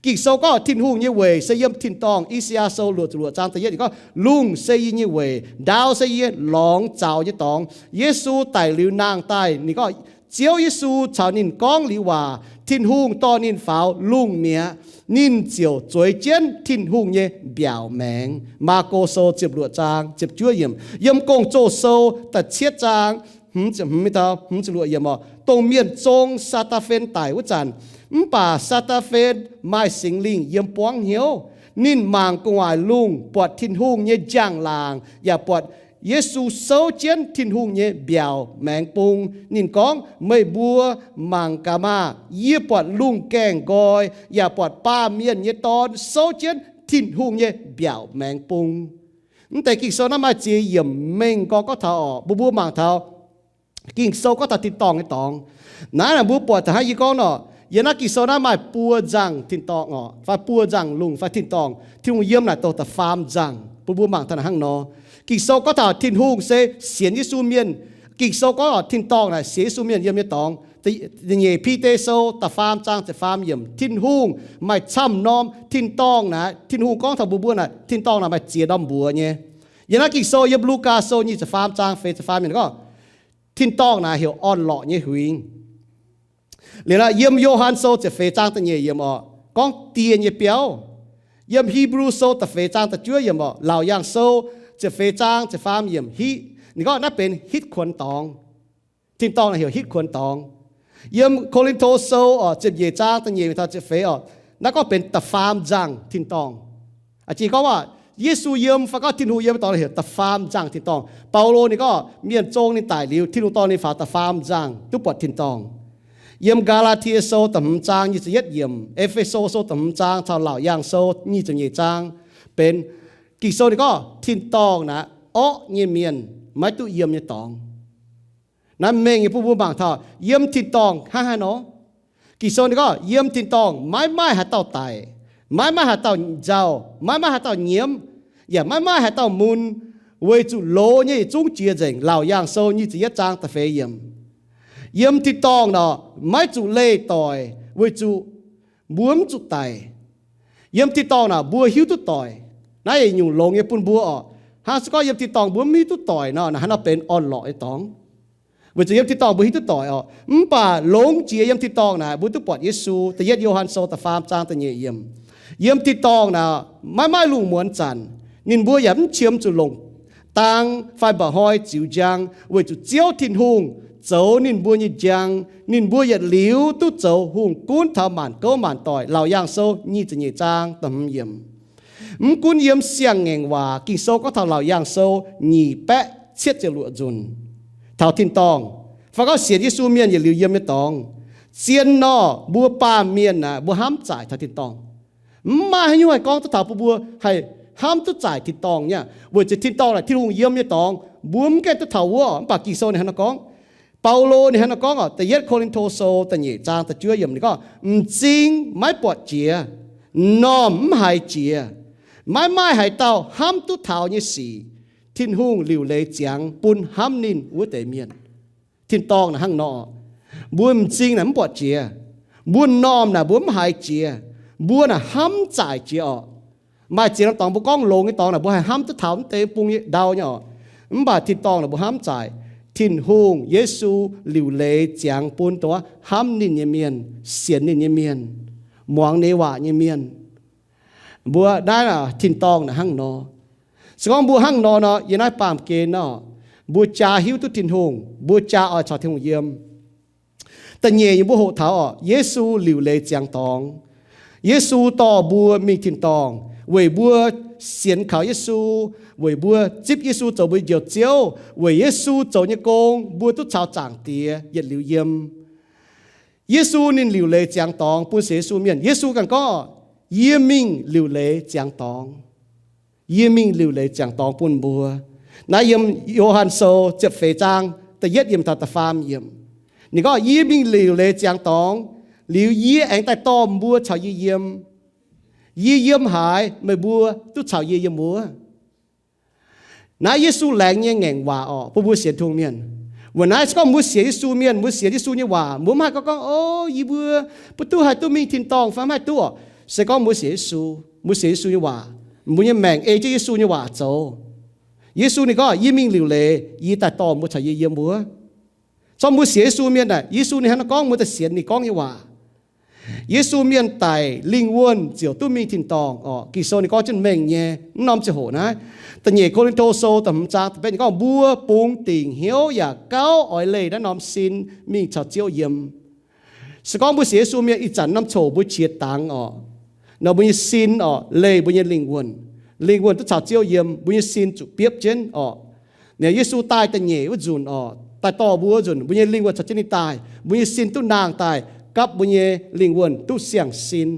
Ging-Sou gorngv Tin-Hungh nyei weic se yiem tin-dorngh. I^saa^yaa Sou luoqc ziepc luoqc zaang da'yietv gorngv, Lungh se yie nyei weic, ndaau se yie lorngx zaux nyei dorngx. Yesu daic liuz nangh daaih, ninh gorngv Ziouv Yesu caux ninh gorngv liuz waac, Tin-Hungh dorh ninh faaux lungh mi'aqv. Ninh ziouc zueiz jienv Tin-Hungh nyei mbiaauc maengx. Maako Sou ziepc luoqc zaang ziepc juov yiemc. Yiem Gong-Zoh Sou da'cietv zaang hmz ziepc hmz dau hmz ziepc luoqc yiemc orqc, dongh mienh zong Saa^taa^fen daic wuov zanc, mv baac Saa^taa^fen maaih Singx Lingh yiem buangv hnyouv. Ninh mangc gu'nguaaic lungh, buatc Tin-Hungh nyei njang-laangc, yaac buatc Yesu souv jienv Tin-Hungh nyei mbiaauc maengx bung. Ninh gorngv, Meih mbuo mangc gaax maah! Yie buatc lungh gaengh nqoi, yaac buatc Baamh Mienh nyei Dorn souv jienv Tin-Hungh nyei mbiaauc maengx bung. Mv deix Ging-Sou naaiv maaih ziex yiemc mengh gorngv gorngv taux orqc, mbuo mbuo mangc taux Ging-Sou gorngv taux tin-dorngh nyei dorngx. Naaiv naaic mbuo buatc taux hnangv yie gorngv nor, yiem naaiv Ging-Sou naaiv maaih buo nzangh tin-dorngh orqc, fai buo nzangh lungh fai tin-dorngh. Tin-Hungh yiem naaic douh da'faam nzangh, bun mbuo mangc taux naaic hnangv nor. Ging-Sou gorngv taux Tin-Hungh se sienx Yesu mienh. Ging-Sou gorngv orqc, tin-dorngh naaic sienx Yesu mienh yiem nyei dorngx. Da'nyeic Bide Sou da'faam zaang ziepc faam yiemc, Tin-Hungh maaih camv norm tin-dorngh naaic. Tin-Hungh gorngv taux mbuo mbuo naaic, tin-dorngh naaic maaih ziex norm mbuox nyei. Yiem naaiv Ging-Sou, yiem Lugaa Sou nyic ziepc faam zaang feix ziepc faam yiemc gorngv, tin-dorngh naaic heuc orn-lorqc nyei huingx. Liuz naaic yiem Yo^han Sou ziepc feix zaang da'nyeic yiemc orqc, gorngv die nyei biauv. Yiem Hipv^lu Sou da'feix zaang da'juov yiemc orqc, Laauc Yaangh Sou ziepc feix zaang ziepc faam yiemc hiv, ninh gorngv naaiv benx hitv kuonx dorngx. Tin-dorngh naaic heuc hitv kuonx dorngx. Yiem Ko^lin^to Sou oc, ziepc nyeic zaang da'nyeic mingh taux ziepc feix oc, naaiv gorngv benx da'faam nzangh tin-dorngh. A'jang gorngv waac Yesu yiem fai gorngv Tin-Hungh yiem nyei dorngx naaic heuc da'faam nzangh tin-dorngh. Baulo ninh gorngv mienh zong ninh daic liuz, Tin-Hungh dorh ninh faaux da'faam nzangh duqv buatc tin-dorngh. Yiem Gaa^laa^tie Sou da'hmz zaang nyic ziepc yietv yiemc, E^fe^so Sou da'hmz zaang caux Laauc Yaangh Sou nyic ziepc nyeic zaang benx Ging-Sou ninh gorngv tin-dorngh naaic orqv nyei mienh maiv duqv yiem nyei dorngx. Naaiv mengh nyei bun mbuo mangc taux yiem tin-dorngh hnangv haaix nor. Ging-Sou ninh gorngv yiem tin-dorngh maiv maaih haaix dauh daic, maiv maaih haaix dauh nzauh, maiv maaih haaix dauh nyiemv, yaac maiv maaih haaix dauh mun, weic zuqc loz nyei yietc zungv jiex nzengc. Laauc Yaangh Sou nyic ziepc yietv zaang da'feix yiemc. Yiem tin-dorngh naaic maiv zuqc leih doic weic zuqc mbuo mv zuqc daic. Yiem tin-dorngh naaic mbuo hiuv duqv doic. Naaiv yietc nyungc longx nyei bun mbuo oc. Hnangv se gorngv yiem tin-dorngh mbuo mv hiuv duqv doic nor, naaic hnangv nor benx orn-lorqc nyei dorngx. Weic zuqc yiem tin-dorngh mbuo hiuv duqv doic oc. Mv baac longx jiex yiem tin-dorngh naaic mbuo duqv buatc Yesu. Da'yietv Yo^han Sou da'faam zaang da'nyeic yiemc. Yiem tin-dorngh naaic maiv maaih lungh muonz zanc, ninh mbuo yaac mv qiemx zuqc longc dang fai mba'hnoi ziux njang, weic zuqc Ziouv Tin-Hungh zoux ninh mbuo nyei njang. Ninh mbuo yietc liuz duqv zoux hungh gunv taux maanc gouv maanc doic. Laauc Yaangh Sou nyic ziepc nyeic zaang da'hmz yiemc. Mv gunv yiem Siang-Ngaengc Waac Ging-Sou gorngv taux Laauc Yaangh Sou nyic baeqv cietv ziepc luoqc nzunc taux tin-dorngh, fai gorngv sienx Yesu mienh yietc liuz yiem nyei dorngx, zien nor mbuo baamh mienh naaic mbuo hnamv zaaic taux tin-dorngh. Mv maaih haaix nyungc haih gorngv duqv taux bun mbuo haih hnamv duqv zaaic tin-dorngh nyei, weic zuqc tin-dorngh naaic Tin-Hungh yiem nyei dorngx, mbuo mv gaengh duqv taux wuov. Mv baac Ging-Sou ninh hnangv nor gorngv, Baulo ninh hnangv nor gorngv oc, Da'yietv Ko^lin^to Sou da'nyeic zaang da'juov yiemc ninh gorngv, M'zing maiv buatc jiex, m'normh mv haiz jiex, maiv maaih haaix dauh hnamv duqv taux nyei sic, Tin-Hungh liuc leiz ziangx bun hnamv ninh wuov deix mienh. Tin-dorngh naaic hnangv nor, mbuo m'zing naaic mv buatc jiex, mbuo m'normh naaic mbuo mv haiz jiex, mbuo naaic hnamv zaaic jiex oc. Maaih ziex norm dorngx mbuo gorngv longx nyei dorngx naaic mbuo haih hnamv duqv taux mv deix bung nyei ndau nyei oc. Mv baac tin-dorngh naaic mbuo hnamv zaaic, Tin-Hungh Yesu liuc leiz ziangx bun dongh wuov hnamv ninh nyei mienh, sienx ninh nyei mienh, muangx ninh waac nyei mienh. Mbuo naaiv tin-dorngh naaic hnangv nor. Se gorngv mbuo hnangv nor nor, yiem naaiv baamh gen nor, mbuo jaa hiuv duqv Tin-Hungh, mbuo jaa oix caux Tin-Hungh yiem. Da'nyeic nyei mbuo hoqc taux oc, Yesu liuc leiz ziangx dorngx. Yesu dorh mbuo mingh tin-dorngh weic mbuo sienx kaux Yesu, weic mbuo zipv Yesu zoux mbuo nyei Njoux Ziouv, weic Yesu zoux nyei gong mbuo duqv caux Zaangc Diex yietc liuz yiem. Yesu ninh liuc leiz ziangx dorngx bun sienx Yesu mienh. Yesu ganh gorngv, Yie mingh liuc leiz ziangx dorngx. Yie mingh liuc leiz ziangx dorngx bun mbuo. Naaiv yiem Yo^han Sou ziepc feix zaang da'yietv yiemc taux da'faam yiemc. Ninh gorngv, Yie mingh liuc leiz ziangx dorngx, liuz yie aengx daaih dorh mbuo caux yie yiem. Yie yiem haaix, meih mbuo duqv caux yie yiem wuov. Naaiv Yesu laengz nyei ngaengc waac oc bun mbuo sienx Tin-Hungh mienh. Weic naaiv se gorngv mbuo sienx Yesu mienh, mbuo sienx Yesu nyei waac, mbuo mv haih gorngv gorngv, O, yie mbuo mv duqv haih duqv mingh tin-dorngh fai mv haih duqv oc. Se gorngv mbuo sienx Yesu, mbuo sienx Yesu nyei waac, mbuo nyei maengc ei jienv Yesu nyei waac zoux. Yesu ninh gorngv, Yie mingh liuc leiz, yie daaih dorh mbuo caux yie yiem wuov. Zorqv mbuo sienx Yesu mienh naaic, Yesu ninh hnangv naaiv gorngv, mbuo daaih sienx ninh gorngv nyei waac. Yesu mienh daic lingh wuonh ziouc duqv mingh tin-dorngh oc. Ging-Sou ninh gorngv jienv mengh nyei. Mv norm ziangh hoc naaiv, da'nyeic Ko^lin^to Sou da'hmz zaang da'betv ninh gorngv, Mbuo bungx dingc hnyouv yaac gauh oix leih naaiv norm sin mingh caux Ziouv yiem. Se gorngv mbuo sienx Yesu mienh ih zanc norm coc mbuo qiex dangx oc, nor mbuo nyei sin oc leih mbuo nyei lingh wuonh. Lingh wuonh duqv caux Ziouv yiem, mbuo nyei sin zuqc biopv jienv oc. Naaiv Yesu daaih da'nyeic wuov nzunc oc, daaih dorh mbuo wuov nzunc, mbuo nyei lingh wuonh caux jienv ninh daaih, mbuo nyei sin duqv nangh daaih, gapv mbuo nyei lingh wuonh duqv siang-sin.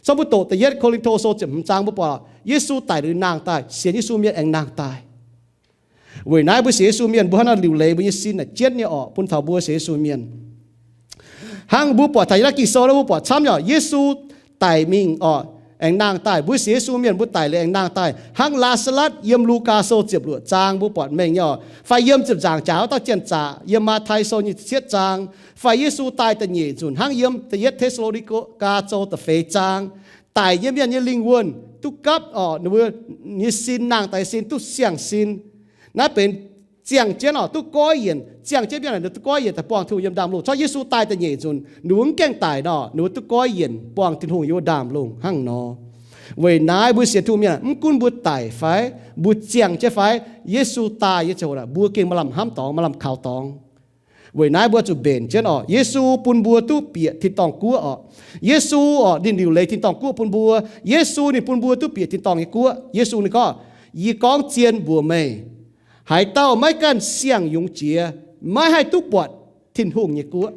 Zorqv mbuo doqc da'yietv Ko^lin^to Sou ziepc hmz zaang mbuo buatc Yesu daic liuz nangh daaih, sienx Yesu mienh aengx nangh daaih. Weic naaiv mbuo sienx Yesu mienh mbuo hnangv naaiv liuc leiz mbuo nyei sin naaic jienv nyei orqc, bun taux mbuo sienx Yesu mienh. Hnangv mbuo buatc taux yiem naaiv Ging-Sou naaiv mbuo buatc camv nyei orqc, Yesu daic mingh orqc, aengx nangh daaih. Mbuo sienx Yesu mienh mbuo daic liuz aengx nangh daaih. Hnangv Laa^saa^latv yiem Lugaa Sou ziepc luoqc zaang mbuo buatc mengh nyei orqc, fai yiem ziepc nzaangc jaax wuov dauh janx-zaqc yiem Matv^tai Sou nyic ziepc cietv zaang, fai Yesu daaih da'nyeic nzunc hnangv yiem da'yietv Te^saa^lo^ni^gaa Sou da'feix zaang, daic nyei mienh nyei lingh wuonh duqv gapv orqc, ninh mbuo nyei sin nangh daaih sin duqv siang-sin. Naaiv benx ziangh jienv orqc, duqv goiv yienc, ziangh jienv mienh naaic ninh duqv goiv yienc daaih buangh Tin-Hungh yiem ndaamv-lungh. Corc Yesu daaih da'nyeic nzunc ninh mbuo mv gaengh daic nor, ninh mbuo duqv goiv yienc buangh Tin-Hungh yiem ndaamv-lungh hnangv nor. Weic naaiv mbuo sienx Tin-Hungh mienh mv gunv mbuo daic fai, mbuo ziangh jienv fai, Yesu daaih nyei ziangh hoc naaic mbuo gengh maaih lamh hnamv dorngx, maaih lamh kaux dorngx. Weic naaiv mbuo zuqc mbenc jienv oc. Yesu bun mbuo duqv bieqc tin-dorngh guoqv oc. Yesu oc, ninh liuc leiz tin-dorngh guoqv bun mbuo. Yesu ninh bun mbuo duqv bieqc tin-dorngh nyei guoqv. Yesu ninh gorngv, yie gorngv zien mbuox meih, haaix dauh maiv ganh siang-yungz jiex, maiv haih duqv buatc Tin-Hungh nyei guoqv.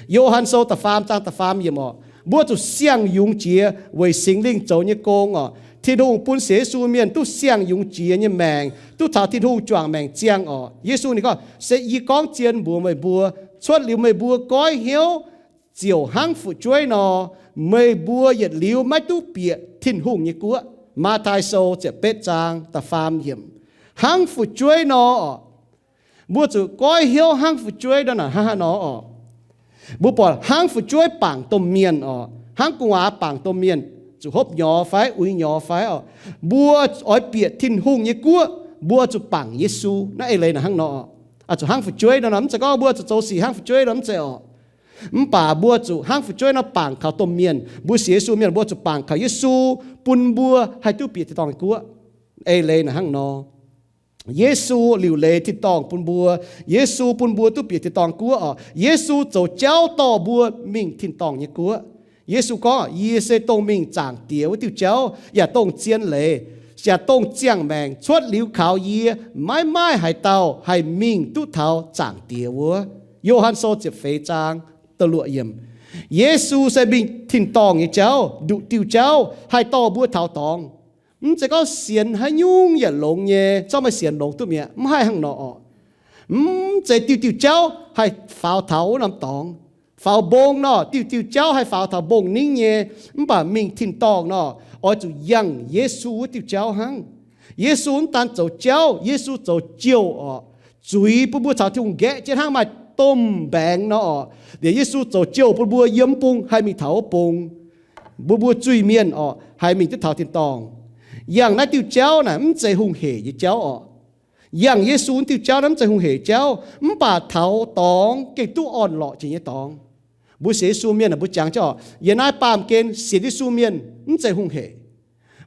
Yo^han Sou da'faam zaang da'faam yiemc oc, mbuo zuqc siang-yungz jiex weic Singx Lingh zoux nyei gong oc. Tin-Hungh bun sienx Yesu mienh duqv siang-yungz jiex nyei maengc, duqv taux Tin-Hungh juangc maengc ziangh oc. Yesu ninh gorngv, se yie gorngv zien mbuox meih mbuo, cuotv liuz meih mbuo goiv hnyouv ziouc hnangv fu'jueiv nor, meih mbuo yietc liuz maiv duqv bieqc Tin-Hungh nyei guoqv. Matv^tai Sou ziepc betv zaang da'faam yiemc, hnangv fu'jueiv nor oc. Mbuo zuqc goiv hnyouv hnangv fu'jueiv nor, naaic hnangv haaix nor oc? Mbuo buatc hnangv fu'jueiv bangc domh mienh oc, hnangv gu'nguaaz bangc domh mienh, zuqc hopv nyorx fai uix nyorx fai oc. Mbuo oix bieqc Tin-Hungh nyei guoqv, mbuo zuqc bangc Yesu. Naaiv eix leiz naaic hnangv nor oc. Zuqc hnangv fu'jueiv nor, mv zeiz gorngv mbuo zuqc zoux sic hnangv fu'jueiv nor, mv zeiz oc. Mv baac mbuo zuqc hnangv fu'jueiv nor bangc kaux domh mienh. Mbuo sienx Yesu mienh, mbuo zuqc bangc kaux Yesu, bun mbuo haih duqv bieqc tin-dorngh nyei guoqv. Eix leiz naaic hnangv nor. Yesu liuc leiz tin-dorngh bun mbuo. Yesu bun mbuo duqv bieqc tin-dorngh guoqv oc. Yesu zoux jauv dorh mbuo mingh tin-dorngh nyei guoqv. Yesu gorngv, yie se dongh mingh Zaangc Diex wuov diuh jauv, yaac dongh zien leiz, yaac dongh ziangh maengc. Cuotv liuz kaux yie, maiv maaih haaix dauh haih mingh duqv taux Zaangc Diex wuov. Yo^han Sou ziepc feix zaang da'luoqc yiemc. Yesu se mingh tin-dorngh nyei jauv, nduqc diuh jauv, haih dorh mbuo taux dorngx. Mv zeiz gorngv sienx haaix nyungc yaac longx nyei, zorqv meih sienx longx duqv mi'aqv. Mv haih hnangv nor oc. Mv zeiz diuh diuh jauv haih faaux taux wuov norm dorngx. Faaux mbong nor, diuh diuh jauv haih faaux taux mbong-ningv nyei. Mv baac mingh tin-dorngh nor, oix zuqc yangh Yesu wuov diuh jauv hnangv. Yesu mv daan zoux jauv, Yesu zoux jouh oc. Zuiz bun mbuo caux Tin-Hungh nqaeqv jienv hnangv maaih domh mbaengx nor oc. Liuz Yesu zoux jouh bun mbuo yiem bung haih mingh taux wuov bung. Mbuo, mbuo zuiz-mienh oc, haih mingh duqv taux tin-dorngh. Yangh naaiv diuh jauv naaic mv zeiz hungh hec nyei jauv oc. Yangh Yesu naaiv diuh jauv naaiv mv zeiz hungh hec jauv, mv baac taux dorngx gengh duqv orn-lorqc jiex nyei dorngx. Mbuo sienx Yesu mienh aah, mbuo jangx jienv oc, yiem naaiv baamh gen sienx Yesu mienh mv zeiz hungh hec.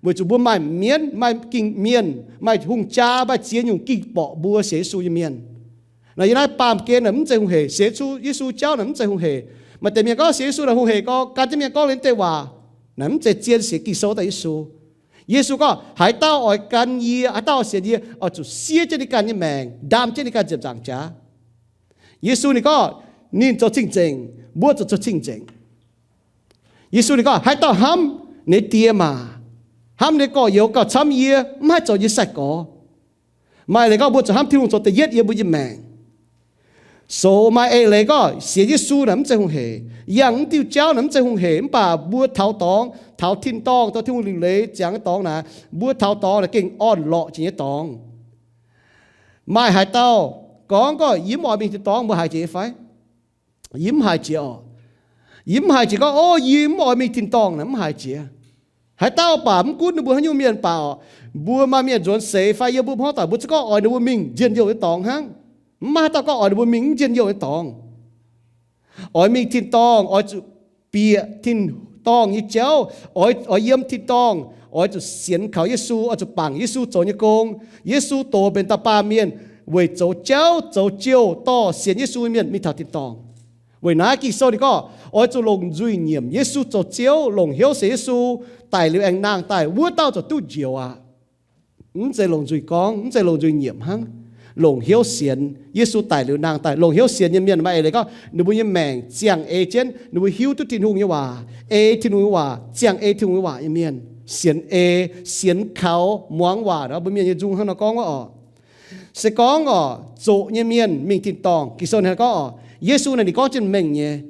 Weic zuqc mbuo maaih mienv, maaih ging-mienh, maaih hungh jaa, maaih ziex nyungc ging-borqc mbuo sienx Yesu nyei mienh. Nor yiem naaiv baamh gen naaic mv zeiz hungh hec. Sienx Yesu jauv naaic mv zeiz hungh hec. Maaih deix mienh gorngv sienx Yesu naaic hungh hec, gorngv gan jienv mienh gorngv liuz deix waac, naaic mv zeiz zien sienx Ging-Sou daaih Yesu. Yesu gorngv, haaix dauh oix gan yie, haaix dauh oix sienx yie, oix zuqc siev jienv ninh ganh nyei maengc, ndaam jienv ninh ganh ziepc nzaangc jaax. Yesu ninh gorngv, ninh zoux cing-nzengc, mbuo zuqc zoux cing-nzengc. Yesu ninh gorngv, haaix dauh hnamv ninh die maac, hnamv ninh gorx-youz gauh camv yie, mv haih zoux yie sai-gorx. Maaih leiz gorngv mbuo zuqc hnamv Tin-Hungh zoux da'yietv yiem mbuo nyei maengc. Soux maaih eix leiz gorngv sienx Yesu naaic mv zeiz hungh hec. Yangh mv diuh jauv naaic mv zeiz hungh hec, mv baac mbuo taux dorngx, taux tin-dorngh, taux Tin-Hungh liuc leiz ziangx dorngx naaic, mbuo taux dorngx naaic gengh orn-lorqc jiex nyei dorngx. Maaih haaix dauh gorngv gorngv yie mv oix mingh tin-dorngh, mbuo haiz jiex fai? Yie mv haiz jiex oc. Yie mv haiz jiex gorngv, o, yie mv oix mingh tin-dorngh naaic mv haiz jiex. Haaix dauh baac mv gunv ninh mbuo haaix nyungc mienh baac oc, mbuo maaih mienh nzuonx seix fai yiem mbuo hmuangv doic, mbuo zungv gorngv oix ninh mbuo mingh njien-youh nyei dorngx hnangv. Mv maaih haaix dauh gorngv oix ninh mbuo mingh mv njien-youh nyei dorngx. Oix mingh tin-dorngh, oix zuqc bieqc tin-dorngh nyei jauv, oix, oix yiem tin-dorngh, oix zuqc sienx kaux Yesu, oix zuqc bangc Yesu zoux nyei gong. Yesu dox mbenc dauh baamh mienh weic zoux jauv zoux jouh dorh sienx Yesu nyei mienh mingh taux tin-dorngh. Weic naaiv Ging-Sou ninh gorngv, oix zuqc longc nzuih nyiemc Yesu zoux Ziouv, longc hnyouv sienx Yesu, daic liuz aengx nangh daaih, wuov dauh ziouc duqv njoux aqv. Mv zeiz longc nzuih gorngv, mv zeiz longc nzuih nyiemc hnangv. Longc hnyouv sienx Yesu daic liuz nangh daaih. Longc hnyouv sienx nyei mienh maaih eix leiz gorngv ninh mbuo nyei maengc ziangh ei jienv, ninh mbuo hiuv duqv Tin-Hungh nyei waac, ei Tin-Hungh nyei waac, ziangh ei Tin-Hungh nyei waac nyei mienh. Sienx ei, sienx kaux muangx waac nor, mbuo mienh nyei nzung hnangv nor gorngv wuov oc. Se gorngv oc, zoqc nyei mienh mingh tin-dorngh. Ging-Sou ninh gorngv oc, Yesu naaic ninh gorngv jienv mengh nyei.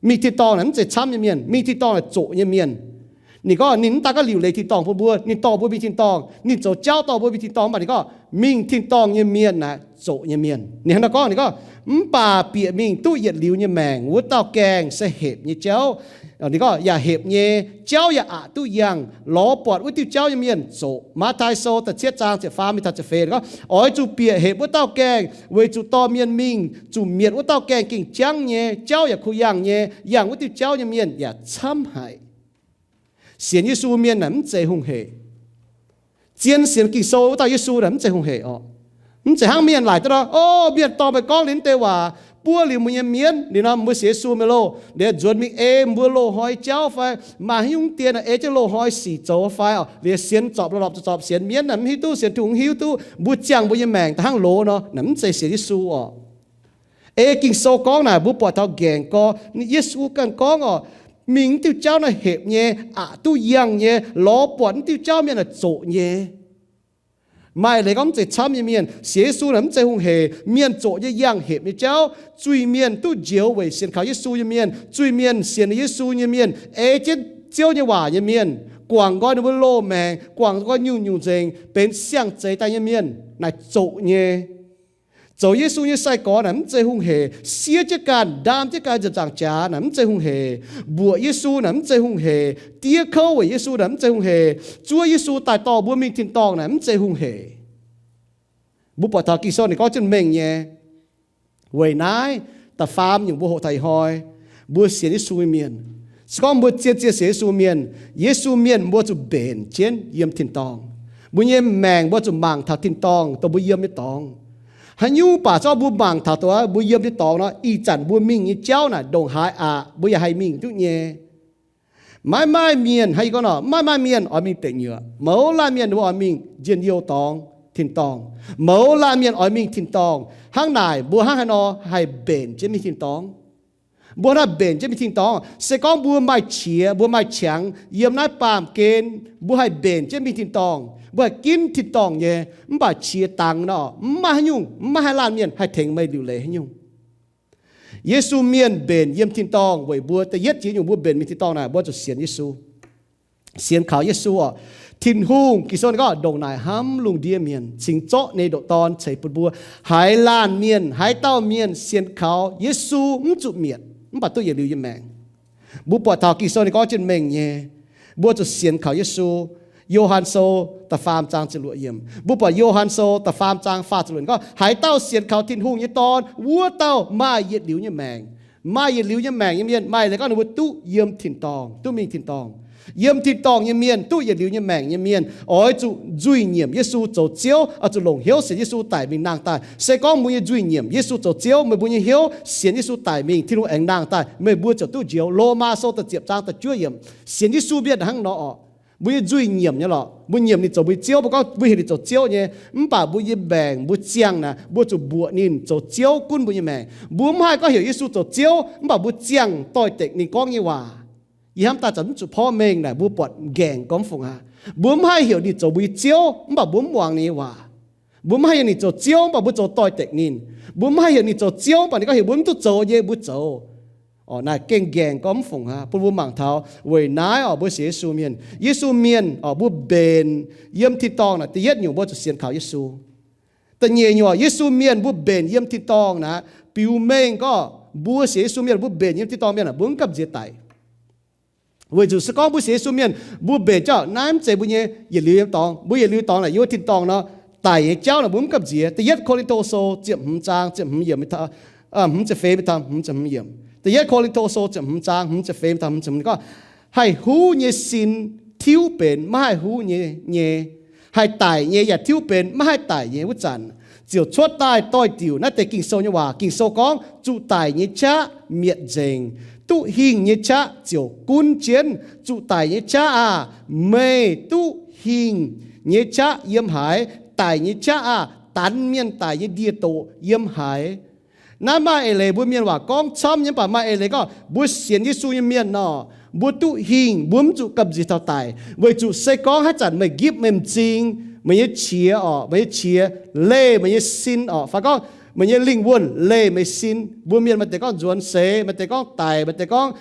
Mingh tin-dorngh naaic mv zeiz camv nyei mienh. Mingh tin-dorngh naaic zoqc nyei mienh. Ninh gorngv ninh mv daan gorngv liuc leiz tin-dorngh bun mbuo, ninh dorh mbuo mingh tin-dorngh, ninh zoux jauv dorh mbuo mingh tin-dorngh, mv baac ninh gorngv mingh tin-dorngh nyei mienh naaic zoqc nyei mienh. Ninh hnangv naaiv gorngv, ninh gorngv, mv baac bieqc mingh duqv yietc liuz nyei maengc wuov dauh gaengh se hepc nyei jauv. Ninh gorngv yaac hepc nyei jauv yaac aqc duqv yangh. Lorz buatc wuov diuh jauv nyei mienh zoqc. Matv^tai Sou da'cietv zaang ziepc faam mingh taux ziepc feix gorngv, oix zuqc bieqc hepc wuov dauh gaengh, weic zuqc dorh mienh mingh zuqc mietc wuov dauh gaengh gengh jangv nyei. Jauv yaac kuh yangh nyei. Yangh wuov diuh jauv nyei mienh yaac camv haic. Sienx Yesu mienh naaic mv zeiz hungh hec. Zien sienx Ging-Sou wuov dauh Yesu naaic mv zeiz hungh hec oc. Mv zeiz hnangv mienh laaic duqv nor, o, mienh dorh meih gorngv liuz deix waac, buov liuz mbuo nyei mienv. Liuz nor mbuo sienx Yesu mingh loh, liuz nzuonx mingh ei mbuo loz-hnoi jauv fai maaih haaix nyungc dien ei jienv loz-hnoi sic zoux fai oc, liuz sienx zorpc lorpc zorpc sienx mienv naaic, mv hiuv duqv sienx Tin-Hungh hiuv duqv mbuo ziangh mbuo nyei maengc da'hnangv loz nor, naaic mv zeiz sienx Yesu oc. Ei Ging-Sou gorngv naaic mbuo buatc taux nqaengc gorx, Yesu ganh gorngv oc, mingh mv diuh jauv naaiv hepc nyei, aqc duqv yangh nyei, lorz buatc mv diuh jauv mienh naaic zoqc nyei. Maaih leiz gorngv mv zeiz camv nyei mienh sienx Yesu naaic mv zeiz hungh hec. Mienh zoqc nyei yangh hepc nyei jauv, zuiz-mienh duqv njoux weic sienx kaux Yesu nyei mienh, zuiz-mienh sienx Yesu nyei mienh, ei jienv Ziouv nyei waac nyei mienh, guangc nqoi ninh mbuo loz-maengc, guangc nqoi nyungc-nyungc nzengc, benx siang-zeix daaih nyei mienh naaic zoqc nyei. Zoux Yesu nyei sai-gorx naaic mv zeiz hungh hec. Siev jienv ganh, ndaam jienv ganh nziepc nzaangc jaax naaic mv zeiz hungh hec. Mbuoqc Yesu naaic mv zeiz hungh hec. Diev kouv weic Yesu naaic mv zeiz hungh hec. Zuov Yesu daaih dorh mbuo mingh tin-dorngh naaic mv zeiz hungh hec. Mbuo buatc taux Ging-Sou ninh gorngv jienv mengh nyei. Weic naaiv da'faam nyungc mbuo hoqc taux ih hnoi, mbuo sienx Yesu nyei mienh, se gorngv mbuo zien-zien sienx Yesu mienh, Yesu mienh mbuo zuqc mbenc jienv yiem tin-dorngh. Mbuo nyei maengc mbuo zuqc mangc taux tin-dorngh dongh mbuo yiem nyei dorngx. Haaix nyungc baac se gorngv mbuo mangc taux dongh mbuo yiem nyei dorngx nor, ih zanc mbuo mingh nyei jauv naaic ndongc haaix aqc, mbuo yaac haih mingh duqv nyei. Maiv maaih mienh, hnangv yie gorngv nor, maiv maaih mienh oix mingh deic nyuoqc. Mouz laanh mienh mbuo oix mingh njien-youh dorngx, tin-dorngh. Mouz laanh mienh oix mingh tin-dorngh. Hnangv naaic mbuo hnangv haaix nor haih mbenc jienv mingh tin-dorngh? Mbuo hnangv naaiv mbenc jienv mingh tin-dorngh, se gorngv mbuo maaih qiex, mbuo maaih qangx yiem naaiv baamh gen, mbuo haih mbenc jienv mingh tin-dorngh, mbuo haih ginv tin-dorngh nyei. Mv baac qiex dangx nor, mv maaih haaix nyungc, mv maaih haaix laanh mienh haih tengx meih liuc leiz haaix nyungc. Yesu mienh mbenc yiem tin-dorngh weic mbuo. Da'yietv jiex nyungc mbuo mbenc mingh tin-dorngh naaic, mbuo zuqc sienx Yesu, sienx kaux Yesu oc. Tin-Hungh, Ging-Sou ninh gorngv, ndongc naaic hnamv lungh ndiev mienh, cingx zorqv ninh nyei ndoqc Dorn ceix bun mbuo. Haaix laanh mienh, haaix dauh mienh sienx kaux Yesu mv zuqc mietc, mv baac duqv yietc liuz nyei maengc. Mbuo buatc taux Ging-Sou ninh gorngv jienv mengh nyei, mbuo zuqc sienx kaux Yesu. Yo^han Sou da'faam zaang ziepc luoqc yiemc. Mbuo buatc Yo^han Sou da'faam zaang faah ziepc luoqc yiemc gorngv, haaix dauh sienx kaux Tin-Hungh nyei Dorn, wuov dauh maaih yietc liuz nyei maengc. Maaih yietc liuz nyei maengc nyei mienh, maaih leiz gorngv ninh mbuo duqv yiem tin-dorngh, duqv mingh tin-dorngh. Yiem tin-dorngh nyei mienh, duqv yietc liuz nyei maengc nyei mienh, oix zuqc nzuih nyiemc Yesu zoux Ziouv, oix zuqc longc hnyouv sienx Yesu daic mingh nangh daaih. Se gorngv mbuo nyei nzuih nyiemc Yesu zoux Ziouv, meih mbuo nyei hnyouv sienx Yesu daic mingh, Tin-Hungh aengx nangh daaih, meih mbuo ziouc duqv njoux. Lomaa Sou da'ziepc zaang da'juov yiemc. Sienx Yesu mienh hnangv nor oc. Mbuo nyei nzuih nyiemc nyei lorqc. Mbuo nyiemc ninh zoux mbuo nyei Ziouv, mbuo gorngv mbuo heuc ninh zoux Ziouv nyei, mv baac mbuo nyei maengc mbuo ziangh naaic, mbuo zuqc mbuoqc ninh zoux Ziouv gunv mbuo nyei maengc. Mbuo mv haih gorngv heuc Yesu zoux Ziouv mv baac mbuo ziangh doix-dekc ninh gorngv nyei waac. Yie hnamv daaih zanc mv zuqc porv mengh naaic, mbuo buatc nqaengc gormx fungc aqv. Mbuo mv haih heuc ninh zoux mbuo nyei Ziouv mv baac mbuo mv muangx ninh nyei waac. Mbuo mv haih heuc ninh zoux Ziouv mv baac mbuo zoux doix-dekc ninh. Mbuo mv haih heuc ninh zoux Ziouv mv baac ninh gorngv heuc mbuo mv duqv zoux nyei mbuo zoux. Naaic gengh nqaengc gormx fungc aqv bun mbuo mangc taux. Weic naaiv oc, mbuo sienx Yesu mienh, Yesu mienh oc, mbuo mbenc yiem tin-dorngh naaic, da'yietv nyungc mbuo zuqc sienx kaux Yesu. Da'nyeic nyungc, Yesu mienh mbuo mbenc yiem tin-dorngh naaic, biux mengh gorngv mbuo sienx Yesu mienh mbuo mbenc yiem tin-dorngh mienh aah, mbuo mv gamh nziex daic. Weic zuqc se gorngv mbuo sienx Yesu mienh mbuo mbenc jauv naaiv mv zeiz mbuo nyei yietc liuz yiem dorngx. Mbuo yietc liuz dorngx naaic, yiem wuov tin-dorngh nor, daic nyei jauv naaic mbuo mv gamh nziex. Da'yietv Ko^lin^to Sou ziepc hmz zaang ziepc hmz yiemc, hmz ziepc feix mingh taux hmz ziepc hmz yiemc. Da'yietv Ko^lin^to Sou ziepc hmz zaang hmz ziepc feix mingh taux hmz ziepc hmz gorngv, haih huv nyei sin tiuv benx maiv haih huv nyei, nyei, haih daic nyei yaac tiuv benx maiv haih daic nyei wuov zanc, ziouc cuotv daaih doix-diuc naaiv deix Ging-Sou nyei waac. Ging-Sou gorngv, zuqc daic nyei qaqv mietc nzengc, duqv hingh nyei qaqv ziouc gunv jienv. Zuqc daic nyei qaqv aah! Meih duqv hingh nyei qaqv yiem haaix? Daic nyei qaqv aah! Danx mienh daic nyei ndie-doqc yiem haaix? Naaiv maaih eix leiz mbuo mienh waac gorngv camv nyei, mv baac maaih eix leiz gorngv mbuo sienx Yesu nyei mienh nor, mbuo duqv hingh, mbuo mv zuqc gamh nziex taux daic. Weic zuqc se gorngv haaix zanc meih nqipv meih m'zing, meih nyei qiex orqc, meih nyei qiex leih meih nyei sin orqc, fai gorngv meih nyei lingh wuonh leih meih sin. Mbuo mienh maaih deix gorngv nzuonx seix, maaih deix gorngv daic, maaih deix gorngv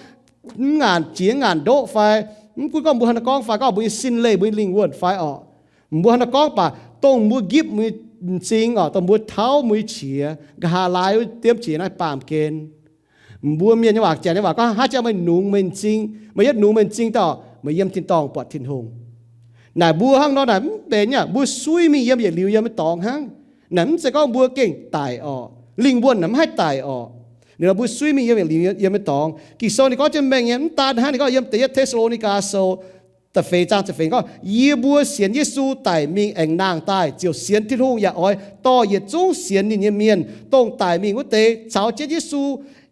mv ngaanc jiex, mv ngaanc ndoqv fai, mv gunv gorngv mbuo haaix nor gorngv fai, gorngv mbuo nyei sin leih mbuo nyei lingh wuonh fai orqc, mbuo haaix nor gorngv baac, dongh mbuo nqipv mbuo m'zing orqc, dongh mbuo tauv mbuo nyei qiex, nqa'haav laai wuov diemv qiex naaiv baamh gen. Mbuo mienh nyei waac, janx nyei waac gorngv, haaix jangx meih nungx meih m'zing, meih yietv nungx meih m'zing daaih, meih yiem tin-dorngh buatc Tin-Hungh. Naaic mbuo hnangv nor naaic mv benx aqv. Mbuo suiv mingh yiem yietc liuz yiem nyei dorngx hnangv. Naaic mv zeiz gorngv mbuo gengh daic orqc. Lingh wuonh naaic mv haih daic orqc. Ninh nor mbuo suiv mingh yiem yietc liuz yiem nyei dorngx. Ging-Sou ninh gorngv jienv mengh nyei, mv daan hnangv, ninh gorngv yiem da'yietv Te^saa^lo^ni^gaa Sou da'feix zaang ziepc feix gorngv, yie mbuo sienx Yesu daic mingh aengx nangh daaih ziouc sienx Tin-Hungh yaac oix dorh yietc zungv sienx ninh nyei mienh, dongh daic mingh wuov deix, caux jienv Yesu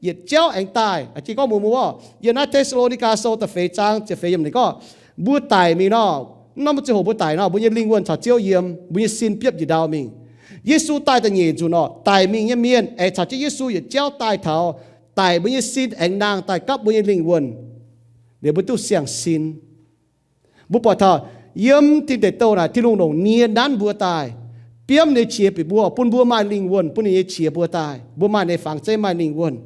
yietc jauv aengx daaih. Jiex gorngv mbuox mbuo, yiem naaiv Te^saa^lo^ni^gaa Sou da'feix zaang ziepc feix yiemc ninh gorngv, mbuo daic mingh nor, mv norm ziangh hoc mbuo daic nor, mbuo nyei lingh wuonh caux Ziouv yiem, mbuo nyei sin biopv njiec ndau mingh. Yesu daaih da'nyeic nzunc orqc, daic mingh nyei mienh aengx caux jienv Yesu yietc jauv daaih taux, daic mbuo nyei sin aengx nangh daaih gapv mbuo nyei lingh wuonh, liuz mbuo duqv siang-sin. Mbuo buatc taux yiem Tin Deic Douh naaic, Tin-Hungh longc nie nanv mbuo daaih, biomv ninh nyei qiex bieqc mbuo, bun mbuo maaih lingh wuonh, bun ninh nyei qiex mbuo daaih, mbuo maaih ninh nyei fangx zeiv, maaih lingh wuonh.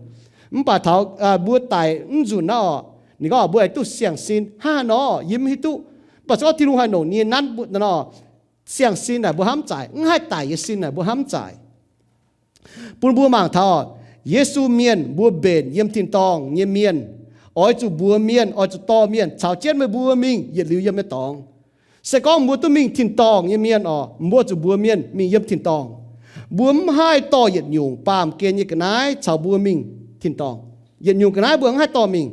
Mv baac taux mbuo daic mv nzunc naaiv orqc, ninh gorngv mbuo aengx duqv siang-sin. Hnangv haaix nor yie mv hiuv duqv. Mv baac se gorngv Tin-Hungh haih longc nie nanv mbuo nor, siang-sin naaic mbuo hnamv zaaic, mv haih daic nyei sin naaic mbuo hnamv zaaic. Bun mbuo mangc taux Yesu mienh, mbuo mbenc yiem tin-dorngh nyei mienh, oix zuqc mbuox mienh, oix zuqc dorh mienh caux jienv meih mbuo mingh yietc liuz yiem nyei dorngx. Se gorngv mbuo duqv mingh tin-dorngh nyei mienh orqc, mbuo zuqc mbuox mienh mingh yiem tin-dorngh. Mbuo mv haih dorh yietc nyungc baamh gen nyei ga'naaiv caux mbuo mingh tin-dorngh. Yietc nyungc ga'naaiv mbuo mv haih dorh mingh.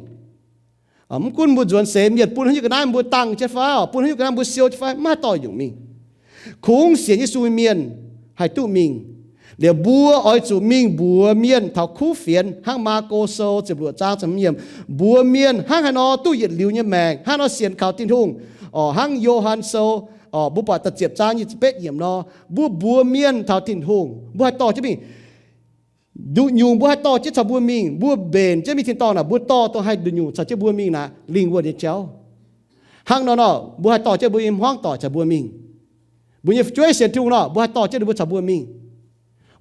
Mv gunv mbuo nzuonx seix mienh bun haaix nyungc ga'naaiv mbuo dangh jienv fai, bun haaix nyungc ga'naaiv mbuo siou jienv fai, mv haih dorh nyungc mingh. Kungx sienx Yesu mienh haih duqv mingh. Liuz mbuo oix zuqc mingh mbuox mienh taux kuv fienx hnangv Maako Sou ziepc luoqc zaang ziepc hmz yiemc, mbuox mienh hnangv haaix nor duqv yietc liuz nyei maengc, hnangv haaix nor sienx kaux Tin-Hungh. Orqc, hnangv Yo^han Sou, orqc, mbuo buatc da'ziepc zaang nyic ziepc betv yiemc nor, mbuo mbuox mienh taux Tin-Hungh, mbuo haih dorh jienv mingh. Nduqc nyungc mbuo haih dorh jienv caux mbuo mingh, mbuo mbenc jienv mingh tin-dorngh naaic, mbuo dorh dongh haih nduqc nyungc caux jienv mbuo mingh naaic lingh wuonh nyei jauv. Hnangv nor nor, mbuo haih dorh jienv mbuo nyei hmuangv doic caux mbuo mingh. Mbuo nyei fu'jueiv sienx Tin-Hungh nor, mbuo haih dorh jienv ninh mbuo caux mbuo mingh.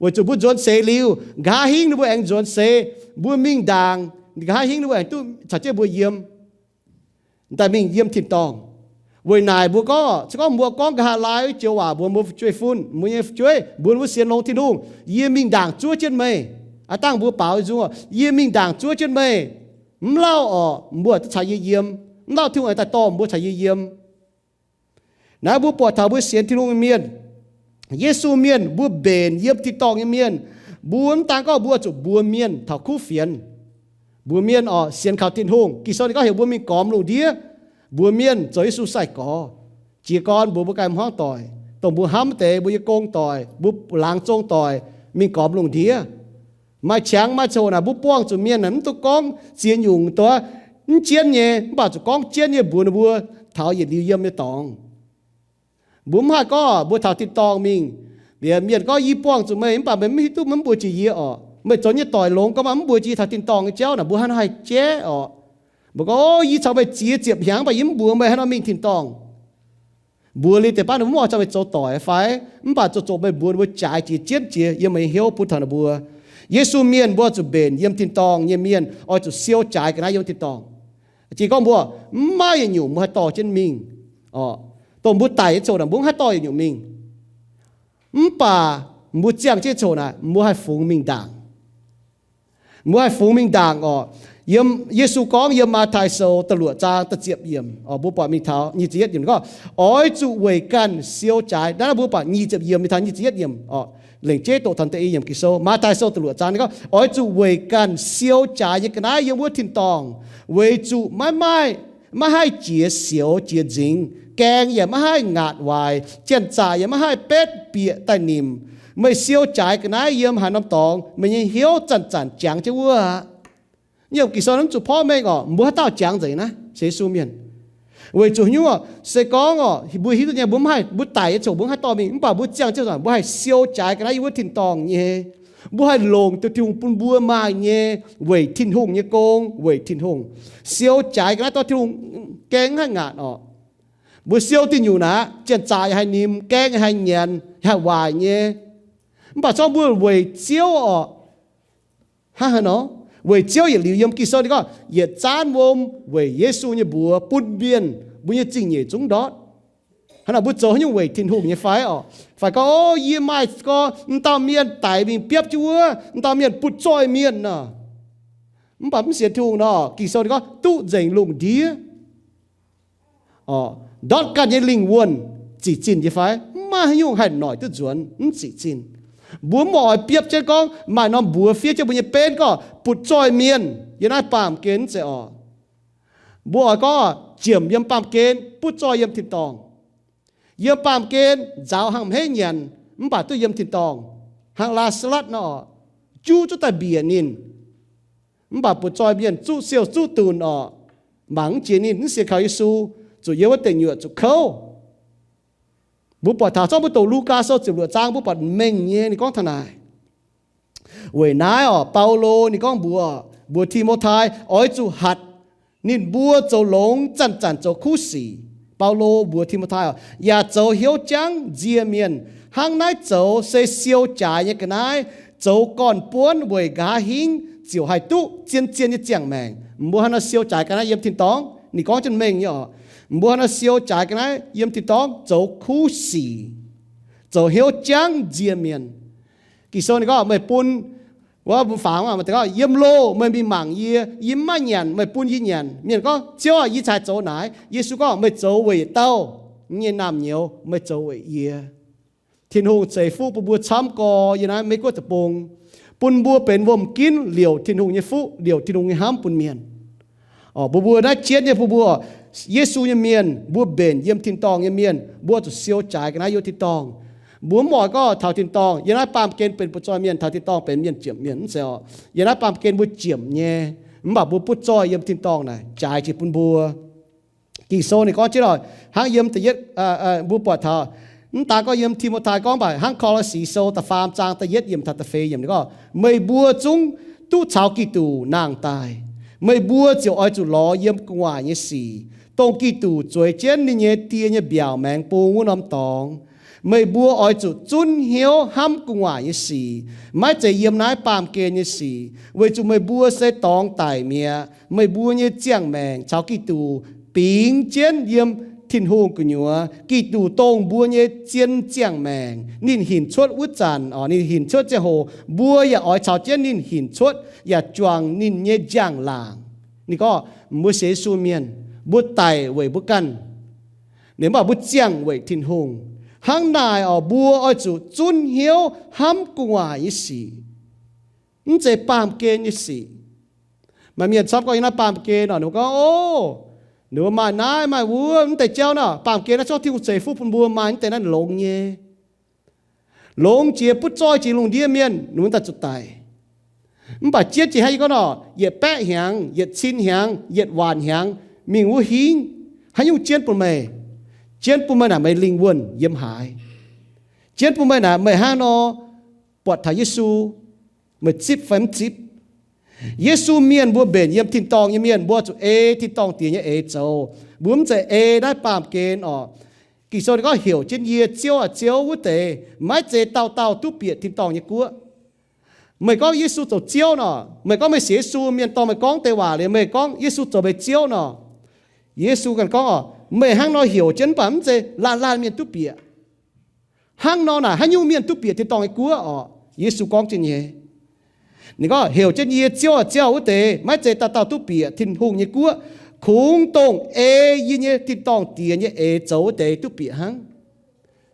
Weic zuqc mbuo nzuonx seix liuz, nqa'haav hingv ninh mbuo aengx nzuonx seix, mbuo mingh ndaangc, nqa'haav hingv ninh mbuo aengx duqv caux jienv mbuo yiem, daaih mingh yiem tin-dorngh. Weic naaic mbuo gorngv, se gorngv mbuo gorngv nqa'haav laai joux waac mbuox mbuo fu'jueiv-fun, mbuo nyei fu'jueiv, mbuox mbuo sienx longx Tin-Hungh, yie mingh ndaangc zuov jienv meih. Aav dangh mbuo baaux nzung, yie mingh ndaangc zuov jienv meih. Mv lauh orqc, mbuo duqv caux yie yiem. Mv lauh Tin-Hungh aengx daaih dorh mbuo caux yie yiem. Naaiv mbuo buatc taux mbuo sienx Tin-Hungh nyei mienh, Yesu mienh, mbuo mbenc yiem tin-dorngh nyei mienh. Mbuo mv daan gorngv mbuo zuqc mbuox mienh taux kuv fienx, mbuox mienh orqc sienx kaux Tin-Hungh. Ging-Sou ninh gorngv heuc mbuo mingh gormx lungh ndiev, mbuox mienh zoux Yesu sai-gorx. Jiez gorn mbuox mbuo ganh hmuangv doic, dongh mbuo hnamv deix, mbuo nyei gong doic, mbuo laangz zong doic, mingh gormx lungh ndiev. Maaih qangx maaih ziangh hoc naaic mbuo buangh zuqc mienh naaic mv dungx gorngv ziex nyungc doic, mv jienv nyei, mv baac zuqc gorngv jienv nyei mbuox ninh mbuo taux yietc liuz yiem nyei dorngx. Mbuo mv haih gorngv mbuo taux tin-dorngh mingh, liuz mienh gorngv, yie buangh zuqc meih, mv baac meih mv hiuv duqv, meih mv mbuox jiex yie orqc. Meih zoux nyei doic longx gorngv mv mbuox jiex taux tin-dorngh nyei jauv naaic, mbuo hnangv haaix jaiv orqc. Mbuo gorngv, o, yie caux meih ziex ziepc hnyangx, mv baac yie mv mbuox meih haaix nor mingh tin-dorngh. Mbuox liuz deix baav ninh mv oix caux meih zoux doic fai? Mv baac zoqc zoqc meih mbuox ninh mbuo jaaix jiex jienv jiex yiem meih nyei hnyouv bun taux ninh mbuo. Yesu mienh mbuo zuqc mbenc yiem tin-dorngh nyei mienh oix zuqc siou jaaix ga'naaiv yiem tin-dorngh. Jiex gorngv mbuo mv maaih yietc nyungc mbuo haih dorh jienv mingh. Dongh mbuo daic nyei ziangh hoc naaic mbuo mv haih dorh yietc nyungc mingh. Mv baac mbuo ziangh jienv ziangh hoc naaic mbuo haih fungx mingh ndaangc. Mbuo haih fungx mingh ndaangc orqc. Yiem Yesu gorngv yiem Matv^taai Sou da'luoqc zaang da'ziepc yiemc, mbuo buatc mingh taux nyic ziepc yietc yiemc gorngv, oix zuqc weic ganh siou jaaix. Naaiv mbuo buatc nyic ziepc yiemc mingh taux nyic ziepc yietc yiemc orqc. Lengc jeiv doqc taux da'ei yiemc Ging-Sou, Matv^taai Sou da'luoqc zaang ninh gorngv, oix zuqc weic ganh siou jaaix nyei ga'naaiv yiem wuov tin-dorngh, weic zuqc maiv maaih, maiv haih jiex sioux jiex nzingx, gaeng yaac maiv haih ngaatc waaic, janx-zaqc yaac maiv haih betv bieqc daaih nimc. Meih siou jaaix ga'naaiv yiem haaix norm dorngx, meih nyei hnyouv zanc-zanc jangx jienv wuov aqv. Yiem Ging-Sou mv zuqc porv mengh orqc, mbuo haaix dauh jangx nzengc naaiv, sienx Yesu mienh. Weic zuqc haaix nyungc orqc, se gorngv orqc, mbuo hiuv duqv nyei, mbuo mv haih, mbuo daic nyei ziangh hoc mbuo mv haih dorh mingh, mv baac mbuo ziangh jienv ziangh hoc mbuo haih siou jaaix ga'naaiv yiem wuov tin-dorngh nyei. Mbuo haih longc duqv Tin-Hungh bun mbuo maaih nyei, weic Tin-Hungh nyei gong, weic Tin-Hungh. Siou jaaix ga'naaiv dorh Tin-Hungh gaeng mv haih ngaatc orqc. Mbuo siou diuh nyungc naaic, janx-zaqc yaac haih nimc, gaeng yaac haih nyanc, yaac haih waaic nyei. Mv baac zorqv mbuo weic Ziouv orqc, hnangv haaix nor? Weic Ziouv yietc liuz yiem Ging-Sou ninh gorngv yietc zaanv wuom weic Yesu nyei mbuox bun mienh mbuo nyei zingh nyeic zungv ndortv. Hnangv naaic mbuo zoux haaix nyungc weic Tin-Hungh nyei fai orqc? Fai gorngv, o, yie maaih gorngv m'dauh mienh daic mingh biopv jienv wuov, m'dauh mienh butv-zoih mienh nor. Mv baac mv sienx Tin-Hungh nor, Ging-Sou ninh gorngv duqv nzengc lungh ndiev. Ndortv ganh nyei lingh wuonh zic zinh nyei fai? Mv maaih haaix nyungc haih noic duqv nzuonx, mv zic zinh. Mbuo mv oix biopv jienv gorngv maaih norm mbuox fiev jienv mbuo nyei benv gorngv butv-zoih mienh yiem naaiv baamh gen mv zeiz orqc. Mbuo oix gorngv jiemc yiem baamh gen, butv zoih yiem tin-dorngh. Yiem baamh gen nzaaux hnangv hmeiv nyanc, mv baac duqv yiem tin-dorngh. Hnangv Laa^saa^latv nor, juv zuqc daaih mbiec ninh, mv baac butv zoih mienh zuqv siou zuqv dunc orqc, mangc mv jiex ninh, mv sienx kaux Yesu, zuqc yiem wuov deic nyuoqc zuqc kouv. Mbuo buatc taux zorqv mbuo doqc Lugaa Sou ziepc luoqc zaang, mbuo buatc mengh nyei ninh gorngv taux naaic. Weic naaiv orqc, Baulo ninh gorngv mbuox, mbuox Ti^mo^tai oix zuqc hatc ninh mbuo zoux longx, zanc-zanc zoux kuv sic. Baulo mbuox Ti^mo^tai orqc, yaac zoux hnyouv jangv nzie mienh. Hnangv naaiv zoux se siou jaaix nyei ga'naaiv. Zoux gorn-buonv weic nqa'haav hingv ziouc haih duqv zien-zien nyei ziangh maengc. Mbuo hnangv nor siou jaaix ga'naaiv yiem tin-dorngh, ninh gorngv jienv mengh nyei orqc. Mbuo hnangv nor siou jaaix ga'naaiv yiem tin-dorngh zoux kuv sic, zoux hnyouv jangv nzie mienh. Ging-Sou ninh gorngv, meih bun, wuov mbuo fangx, yiem loh meih mingh mangc yie, yie mv maaih nyanc meih bun yie nyanc. Mienh gorngv, Ziouv aah, yie cingx haih zoux naaic. Yesu gorngv, meih zoux weic yietc dauh nyei naamh nyouz, meih zoux weic yie. Tin-Hungh ceix fuqv bun mbuo camv gorx yiem naaiv Meiv Guoqv deic-bung, bun mbuo benx wuom-ginv liouc Tin-Hungh nyei fuqv, liouc Tin-Hungh nyei hnamv bun mienh. Orqc, mbuo mbuo naaiv jienv nyei, mbuo mbuo Yesu nyei mienh, mbuo mbenc yiem tin-dorngh nyei mienh, mbuo zuqc siou jaaix ga'naaiv yiem tin-dorngh. Mbuo mv oix gorngv taux tin-dorngh yiem naaiv baamh gen benx butv zoih mienh, taux tin-dorngh benx mienh ziepc mienh, mv zeiz orqc. Yiem naaiv baamh gen mbuo ziepc nyei, mv baac mbuo butv zoih yiem tin-dorngh naaic jaaix jiex bun mbuo. Ging-Sou ninh gorngv jienv oc, hnangv yiem da'yietv, mbuo buatc taux, mv daan gorngv yiem Ti^mo^tai gorngv, mv baac hnangv Ko^lo^si Sou da'faam zaang da'yietv yiemc taux da'feix yiemc ninh gorngv, meih mbuo zungv duqv caux Giduc nangh daaih. Meih mbuo ziouc oix zuqc lorz yiem gu'nguaaic nyei sic, dongh Giduc zueiz jienv ninh nyei die nyei mbiaauc maengx bung wuov norm dorngx. Meih mbuo oix zuqc zunv hnyouv hnamv gu'nguaaic nyei sic, maiv zeiz yiem naaiv baamh gen nyei sic, weic zuqc meih mbuo se dorngx daic mi'aqv. Meih mbuo nyei ziangh maengc caux Giduc bingx jienv yiem Tin-Hungh gu'nyuoz. Giduc dongh mbuo nyei zien ziangh maengc. Ninh hinc cuotv wuov zanc, orqc, ninh hinc cuotv ziangh hoc, mbuo yaac oix caux jienv ninh hinc cuotv, yaac juangc ninh nyei njang-laangc. Ninh gorngv, mbuo sienx Yesu mienh, mbuo daic weic mbuo ganh, ninh mv baac mbuo ziangh weic Tin-Hungh. Hnangv naaic orqc, mbuo oix zuqc zunv hnyouv hnamv gu'nguaaic nyei sic, mv zeiz baamh gen nyei sic. Maaih mienh camv gorngv yiem naaiv baamh gen orqc, ninh gorngv, o, ninh mbuo maaih naaiv maaih wuov, mv deix jauv naaic, baamh gen naaiv zorqv Tin-Hungh ceix fuqv bun mbuo maaih mv deix naaiv longx nyei. Longx jiex butv zoih jiex lungh ndiev mienh, ninh mbuo daaih zuqc daic. Mv baac jienv jiex hnangv yie gorngv nor, yietc baeqv hnyangx, yietc cin hnyangx, yietc waanc hnyangx, mingh wuov hingv, haaix nyungc jienv bun meih? Jienv bun meih naaic meih lingh wuonh yiem haaix? Jienv bun meih naaic meih hnangv nor buatc taux Yesu, meih zipv fai mv zipv? Yesu mienh mbuo mbenc yiem tin-dorngh nyei mienh, mbuo zuqc ei tin-dorngh diex nyei eix zoux. Mbuo mv zeiz ei naaiv baamh gen orqc. Ging-Sou ninh gorngv, heuc jienv yie Ziouv aah, Ziouv wuov deix, maiv zeiz dauh dauh duqv bieqc tin-dorngh nyei guoqv. Meih gorngv Yesu zoux Ziouv nor, meih gorngv meih sienx Yesu, mienh dorh meih gorngv deix waac liuz meih gorngv Yesu zoux meih Ziouv nor, Yesu ganh gorngv orqc, meih hnangv nor heuc jienv mv baac mv zeiz laanh laanh mienh duqv bieqc. Hnangv nor naaic haaix nyungc mienh duqv bieqc tin-dorngh nyei guoqv orqc? Yesu gorngv jienv nyei. Ninh gorngv, heuc jienv yie Ziouv aah, Ziouv wuov deix, maiv zeiz dauh dauh duqv bieqc Tin-Hungh nyei guoqv. Kungx dongh ei yie nyei tin-dorngh diex nyei eix zoux wuov deix duqv bieqc hnangv.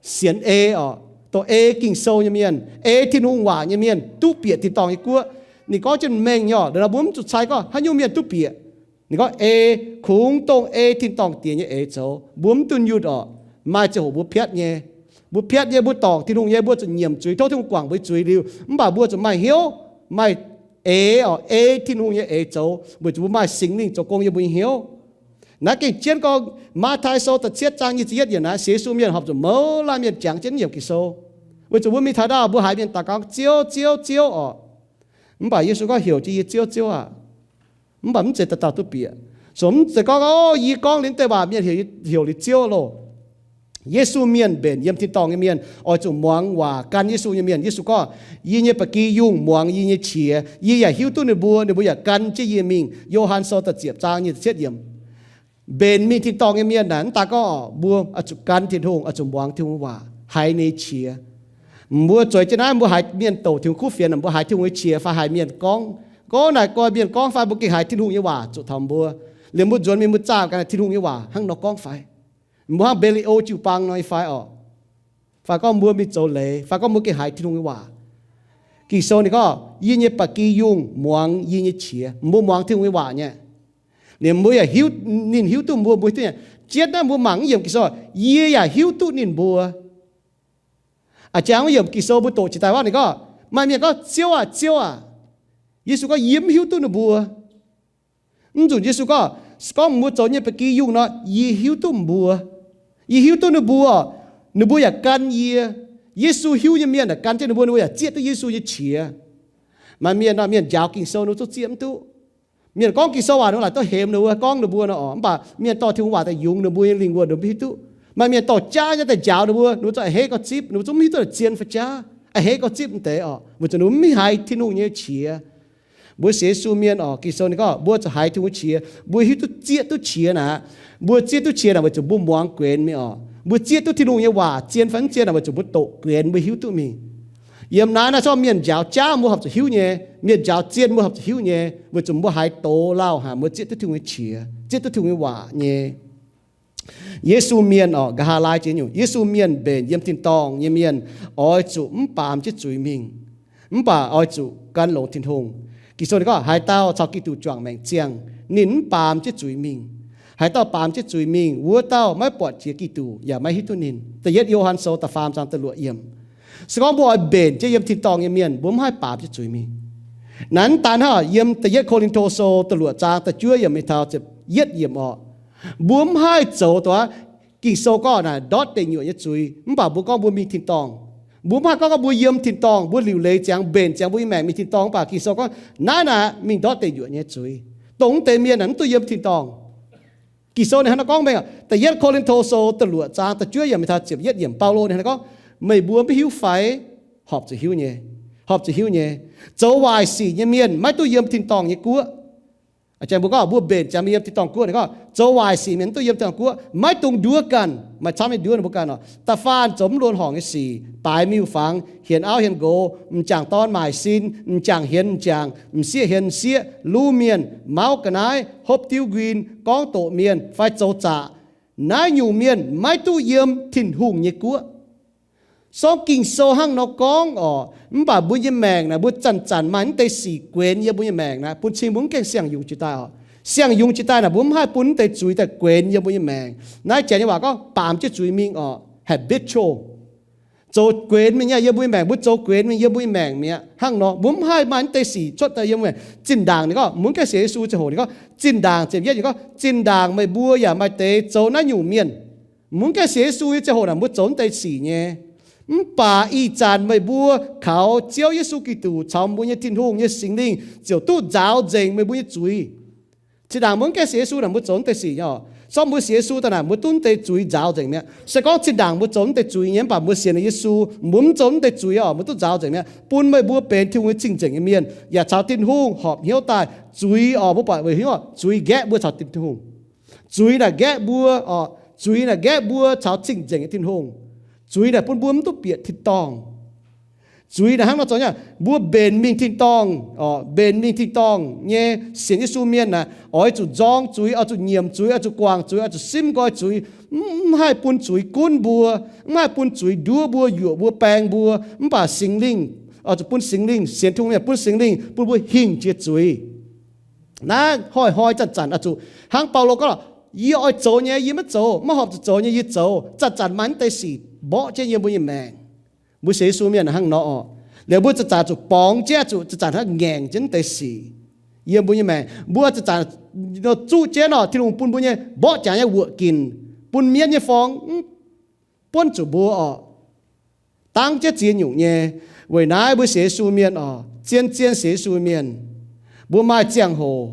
Sienx ei orqc, dongh ei Ging-Sou nyei mienh, ei Tin-Hungh waac nyei mienh duqv bieqc tin-dorngh nyei guoqv. Ninh gorngv jienv mengh nyei orqc, nor mbuo mv zuqc cai gorngv haaix nyungc mienh duqv bieqc. Ninh gorngv ei, kungx dongh ei tin-dorngh diex nyei eix zoux. Mbuo mv dunh yunh orqc. Maaih ziangh hoc mbuo piatv nyei. Mbuo piatv nyei, mbuo dorngc Tin-Hungh nyei, mbuo zuqc nyiemc zuiz, tov Tin-Hungh guangc mbuo nyei zuiz liuz, mv baac mbuo zuqc maaih hnyouv, maaih eix orqc, ei Tin-Hungh nyei eix zoux, weic zuqc mbuo maaih Singx Lingh zoux gong yiem mbuo nyei hnyouv. Naaiv gengh jienv gorngv Matv^tai Sou da'cietv zaang nyic ziepc yietv yiemc naaiv, sienx Yesu mienh horpc zuqc mouz laanh mienh jangx jienv nyiemc Ging-Sou. Weic zuqc mbuo mingh taux ndau mbuo haiz mienh daux gaux, Ziouv, Ziouv, Ziouv orqc. Mv baac Yesu gorngv, heuc jienv yie Ziouv, Ziouv aah. Mv baac mv zeiz dauh dauh duqv bieqc. So mv zeiz gorngv, o, yie gorngv liuz deix waac mienh heuc, heuc liuz Ziouv loh. Yesu mienh mbenc yiem tin-dorngh nyei mienh oix zuqc muangx waac, gan Yesu nyei mienh. Yesu gorngv, yie nyei ba'gi yungh muangx yie nyei qiex. Yie yaac hiuv duqv ninh mbuo, ninh mbuo yaac gan jienv yie mingh. Yo^han Sou da'ziepc zaang nyic ziepc cietv yiemc. Mbenc mingh tin-dorngh nyei mienh naaic, mv daan gorngv mbuo oix zuqc gan Tin-Hungh, oix zuqc muangx Tin-Hungh nyei waac, haiz ninh nyei qiex. Mbuo zueiz jienv naaiv, mbuo haiz mienh doqc Tin-Hungh kuv fienx, mbuo haiz Tin-Hungh nyei qiex fai haiz mienh gorngv, gorngv naaic gorngv mienh gorngv fai mbuo gengh haiz Tin-Hungh nyei waac zuqc taux mbuo, liemh mbuo nzuonx mingh mbuo zaah ganh Tin-Hungh nyei waac hnangv nor gorngv fai, mbuo hnangv Mbelliou jiu-baang nor nyei fai orqc? Fai gorngv mbuo mingh zoux leiz, fai gorngv mbuo gengh haiz Tin-Hungh nyei waac? Ging-Sou ninh gorngv, yie nyei ba'gi yungh muangx yie nyei qiex. Mbuo muangx Tin-Hungh nyei waac nyei. Ninh mbuo yaac hiuv, ninh hiuv duqv mbuo, mbuo hiuv duqv ninh. Jienv naaiv mbuo mangc yiem Ging-Sou, yie yaac hiuv duqv ninh mbuo. A'jang wuov yiemc Ging-Sou mbuo doqc jiex daaih wuov ninh gorngv, maaih mienh gorngv, Ziouv aac, Ziouv aac. Yesu gorngv, yie mv hiuv duqv ninh mbuo. Mv nzunc Yesu gorngv, se gorngv mbuo zoux nyei ba'gi yungh nor, yie hiuv duqv mbuo. Yie hiuv duqv ninh mbuo, ninh mbuo yaac gan yie. Yesu hiuv nyei mienh yaac gan jienv ninh mbuo, ninh mbuo yaac zieqv duqv Yesu nyei qiex. Maaih mienh nor, mienh njaaux Ging-Sou ninh mbuo zungv zieqv mv duqv. Mienh gorngv Ging-Sou waac ninh mbuo laaic duqv hemx ninh mbuo, gorngv ninh mbuo nor oc, mv baac mienh dorh Tin-Hungh waac daaih yungz ninh mbuo nyei lingh wuonh, ninh mbuo mv hiuv duqv. Maaih mienh dorh jaav nyei daaih njaaux ninh mbuo, ninh mbuo zungv a'hneiv gorngv zipv, ninh mbuo zungv mv hiuv duqv zien fai jaav, a'hneiv gorngv zipv mv deix oc, weic zuqc ninh mbuo mv haiz Tin-Hungh nyei qiex. Mbuo sienx Yesu mienh oc, Ging-Sou ninh gorngv mbuo zuqc haiz Tin-Hungh qiex, mbuo hiuv duqv zieqv duqv qiex naaic. Mbuo zieqv duqv qiex naaic weic zuqc mbuo muangx guenx mingh oc. Mbuo zieqv duqv Tin-Hungh nyei waac zien fai mv zien naaic weic zuqc mbuo doqc guenx mbuo hiuv duqv mingh. Yiem naaiv naaiv zorqv mienh njaaux jaav mbuo horpc zuqc hiuv nyei, mienh njaaux zien mbuo horpc zuqc hiuv nyei, weic zuqc mbuo haiz doz lauh haic, mbuo zieqv duqv Tin-Hungh nyei qiex, zieqv duqv Tin-Hungh nyei waac nyei. Yesu mienh oc, nqa'haav laai jiex nyungc, Yesu mienh mbenc yiem tin-dorngh nyei mienh oix zuqc mv baamz jienv zuiz mingh, mv baac oix zuqc gan longx Tin-Hungh. Ging-Sou ninh gorngv, haaix dauh caux Giduc juangc maengc ziangh, ninh mv baamz jienv zuiz mingh. Haaix dauh baamz jienv zuiz mingh, wuov dauh maiv buatc jiex Giduc yaac maiv hiuv duqv ninh. Da'yietv Yo^han Sou da'faam zaang da'luoqc yiemc. Se gorngv mbuo oix mbenc jienv yiem tin-dorngh nyei mienh, mbuo mv haih baamz jienv zuiz mingh. Naaiv mv daan hnangv, yiem Da'yietv Ko^lin^to Sou da'luoqc zaang da'juov yiemc mingh taux ziepc yietv yiemc orqc, mbuo mv haih zoux dongh Ging-Sou gorngv naaic ndortv deic nyuoqc nyei zuiz, mv baac mbuo gorngv mbuo mingh tin-dorngh. Mbuo mv haih gorngv, gorngv mbuo yiem tin-dorngh, mbuo liuc leiz ziangx, mbenc ziangx mbuo nyei maengc mingh tin-dorngh, mv baac Ging-Sou gorngv naaiv naaic mingh ndortv deic nyuoqc nyei zuiz, dongh mv deix mienh naaic mv duqv yiem tin-dorngh. Ging-Sou ninh hnangv naaiv gorngv mengh, Da'yietv Ko^lin^to Sou da'luoqc zaang da'juov yiemc mingh taux ziepc yietv yiemc, Baulo ninh hnangv naaiv gorngv, meih mbuo mv hiuv fai? Horpc zuqc hiuv nyei. Horpc zuqc hiuv nyei. Zoux waaic sic nyei mienh maiv duqv yiem tin-dorngh nyei guoqv. Aengx mbuo gorngv mbuo mbenc ziangx mingh yiem tin-dorngh guoqv, ninh gorngv zoux waaic sic mienh mv duqv yiem tin-dorngh guoqv, maiv dungx nduov ganh, maaih camv nyei nduov ninh mbuo ganh oc. Da'faanh zoux mv luonx horngc nyei sic, baaix miuc-fangx, hienx auv hienx nqox, m'jangc dorn maaic sin, m'jangc hienx m'jangc, m'sieqv hienx m'sieqv, luv mienh, mauv ga'naaiv, hopv diuv nquin, gorngv doqc mienh, fai zoux zaqc. Naaiv nyungc mienh maiv duqv yiem Tin-Hungh nyei guoqv. Sorng Ging-Sou hnangv nor gorngv oc, mv baac mbuo nyei maengc naaic, mbuo zanc-zanc maaih mv deix sic guenx yiem mbuo nyei maengc naaic, bun cing mbuo mv gaengh siang-yungz jiex daaih oc. Siang-yungz jiex daaih naaic, mbuo mv haih bun mv deix zuiz daaih guenx yiem mbuo nyei maengc. Naaiv janx nyei waac gorngv baamz jienv zuiz mingh oc, habitual. Zoux guenx mingh nyei yiem mbuo nyei maengc, mbuo zoux guenx mingh yiem mbuo nyei maengc mi'aqv. Hnangv nor, mbuo mv haih maaih mv deix sic cuotv daaih yiem maengc. Zinh ndaangc ninh gorngv, mbuo mv gaengh sienx Yesu ziangh hoc ninh gorngv, zinh ndaangc ziepc yietv ninh gorngv, zinh ndaangc meih mbuo yaac maaih deix zoux naaiv nyungc mienh. Mbuo mv gaengh sienx Yesu nyei ziangh hoc naaic, mbuo zoux mv deix sic nyei. Mv baac ih zanc meih mbuo kaux Ziouv Yesu Giduc caux mbuo nyei Tin-Hungh nyei Singx Lingh ziouc duqv nzaaux nzengc meih mbuo nyei zuiz. Zinh ndaangc mbuo mv gaengh sienx Yesu naaic, mbuo zoux mv deix sic nyei oc. Sorng mbuo sienx Yesu daaih naaic, mbuo duqv mv deix zuiz nzaaux nzengc mi'aqv. Se gorngv zinh ndaangc mbuo zoux mv deix zuiz nyei, mv baac mbuo sienx Yesu, mbuo mv zoux mv deix zuiz oc, mbuo duqv nzaaux nzengc mi'aqv, bun meih mbuo benx Tin-Hungh nyei cing-nzengc nyei mienh, yaac caux Tin-Hungh horpc hnyouv daaih. Zuiz oc, mbuo buatc weic hnyouv oc, zuiz nqaeqv mbuo caux Tin-Hungh. Zuiz naaic nqaeqv mbuo oc, zuiz naaic nqaeqv mbuo caux cing-nzengc nyei Tin-Hungh. Zuiz naaic bun mbuo mv duqv bieqc tin-dorngh. Zuiz naaic hnangv nor zoux nyei, mbuo mbenc mingh tin-dorngh oc, mbenc mingh tin-dorngh nyei sienx Yesu mienh naaic, oix zuqc nzorng zuiz, oix zuqc nyiemc zuiz, oix zuqc guangc zuiz, oix zuqc simv nqoi zuiz. Mv, mv haih bun zuiz gunv mbuo, mv haih bun zuiz nduov mbuo, yuoqc mbuo, baeng mbuo. Mv baac Singx Lingh, oix zuqc bun Singx Lingh, sienx Tin-Hungh mienh bun Singx Lingh bun mbuo hingh jiex zuiz. Naaiv hnoi-hnoi zanc-zanc oix zuqc hnangv Baulo gorngv, yie oix zoux nyei yie maiv zoux, maiv horpc zuqc zoux nyei yie zoux. Zanc-zanc maaih mv deix sic mborqv jienv yiem mbuo nyei maengc. Mbuo sienx Yesu mienh hnangv nor oc. Liuz mbuo zanc-zanc zuqc borngz jienv, zuqc zanc-zanc hnangv ngaengc jienv mv deix sic yiem mbuo nyei maengc. Mbuo zanc-zanc zuqv jienv oc, Tin-Hungh bun mbuo nyei mborqv jaax nyei wuoqc ginc, bun mienv nyei forng mv buonv zuqc mbuo oc. Dangv jienv ziex nyungc nyei. Weic naaiv mbuo sienx Yesu mienh oc, zien-zien sienx Yesu mienh, mbuo maaih ziangh hoc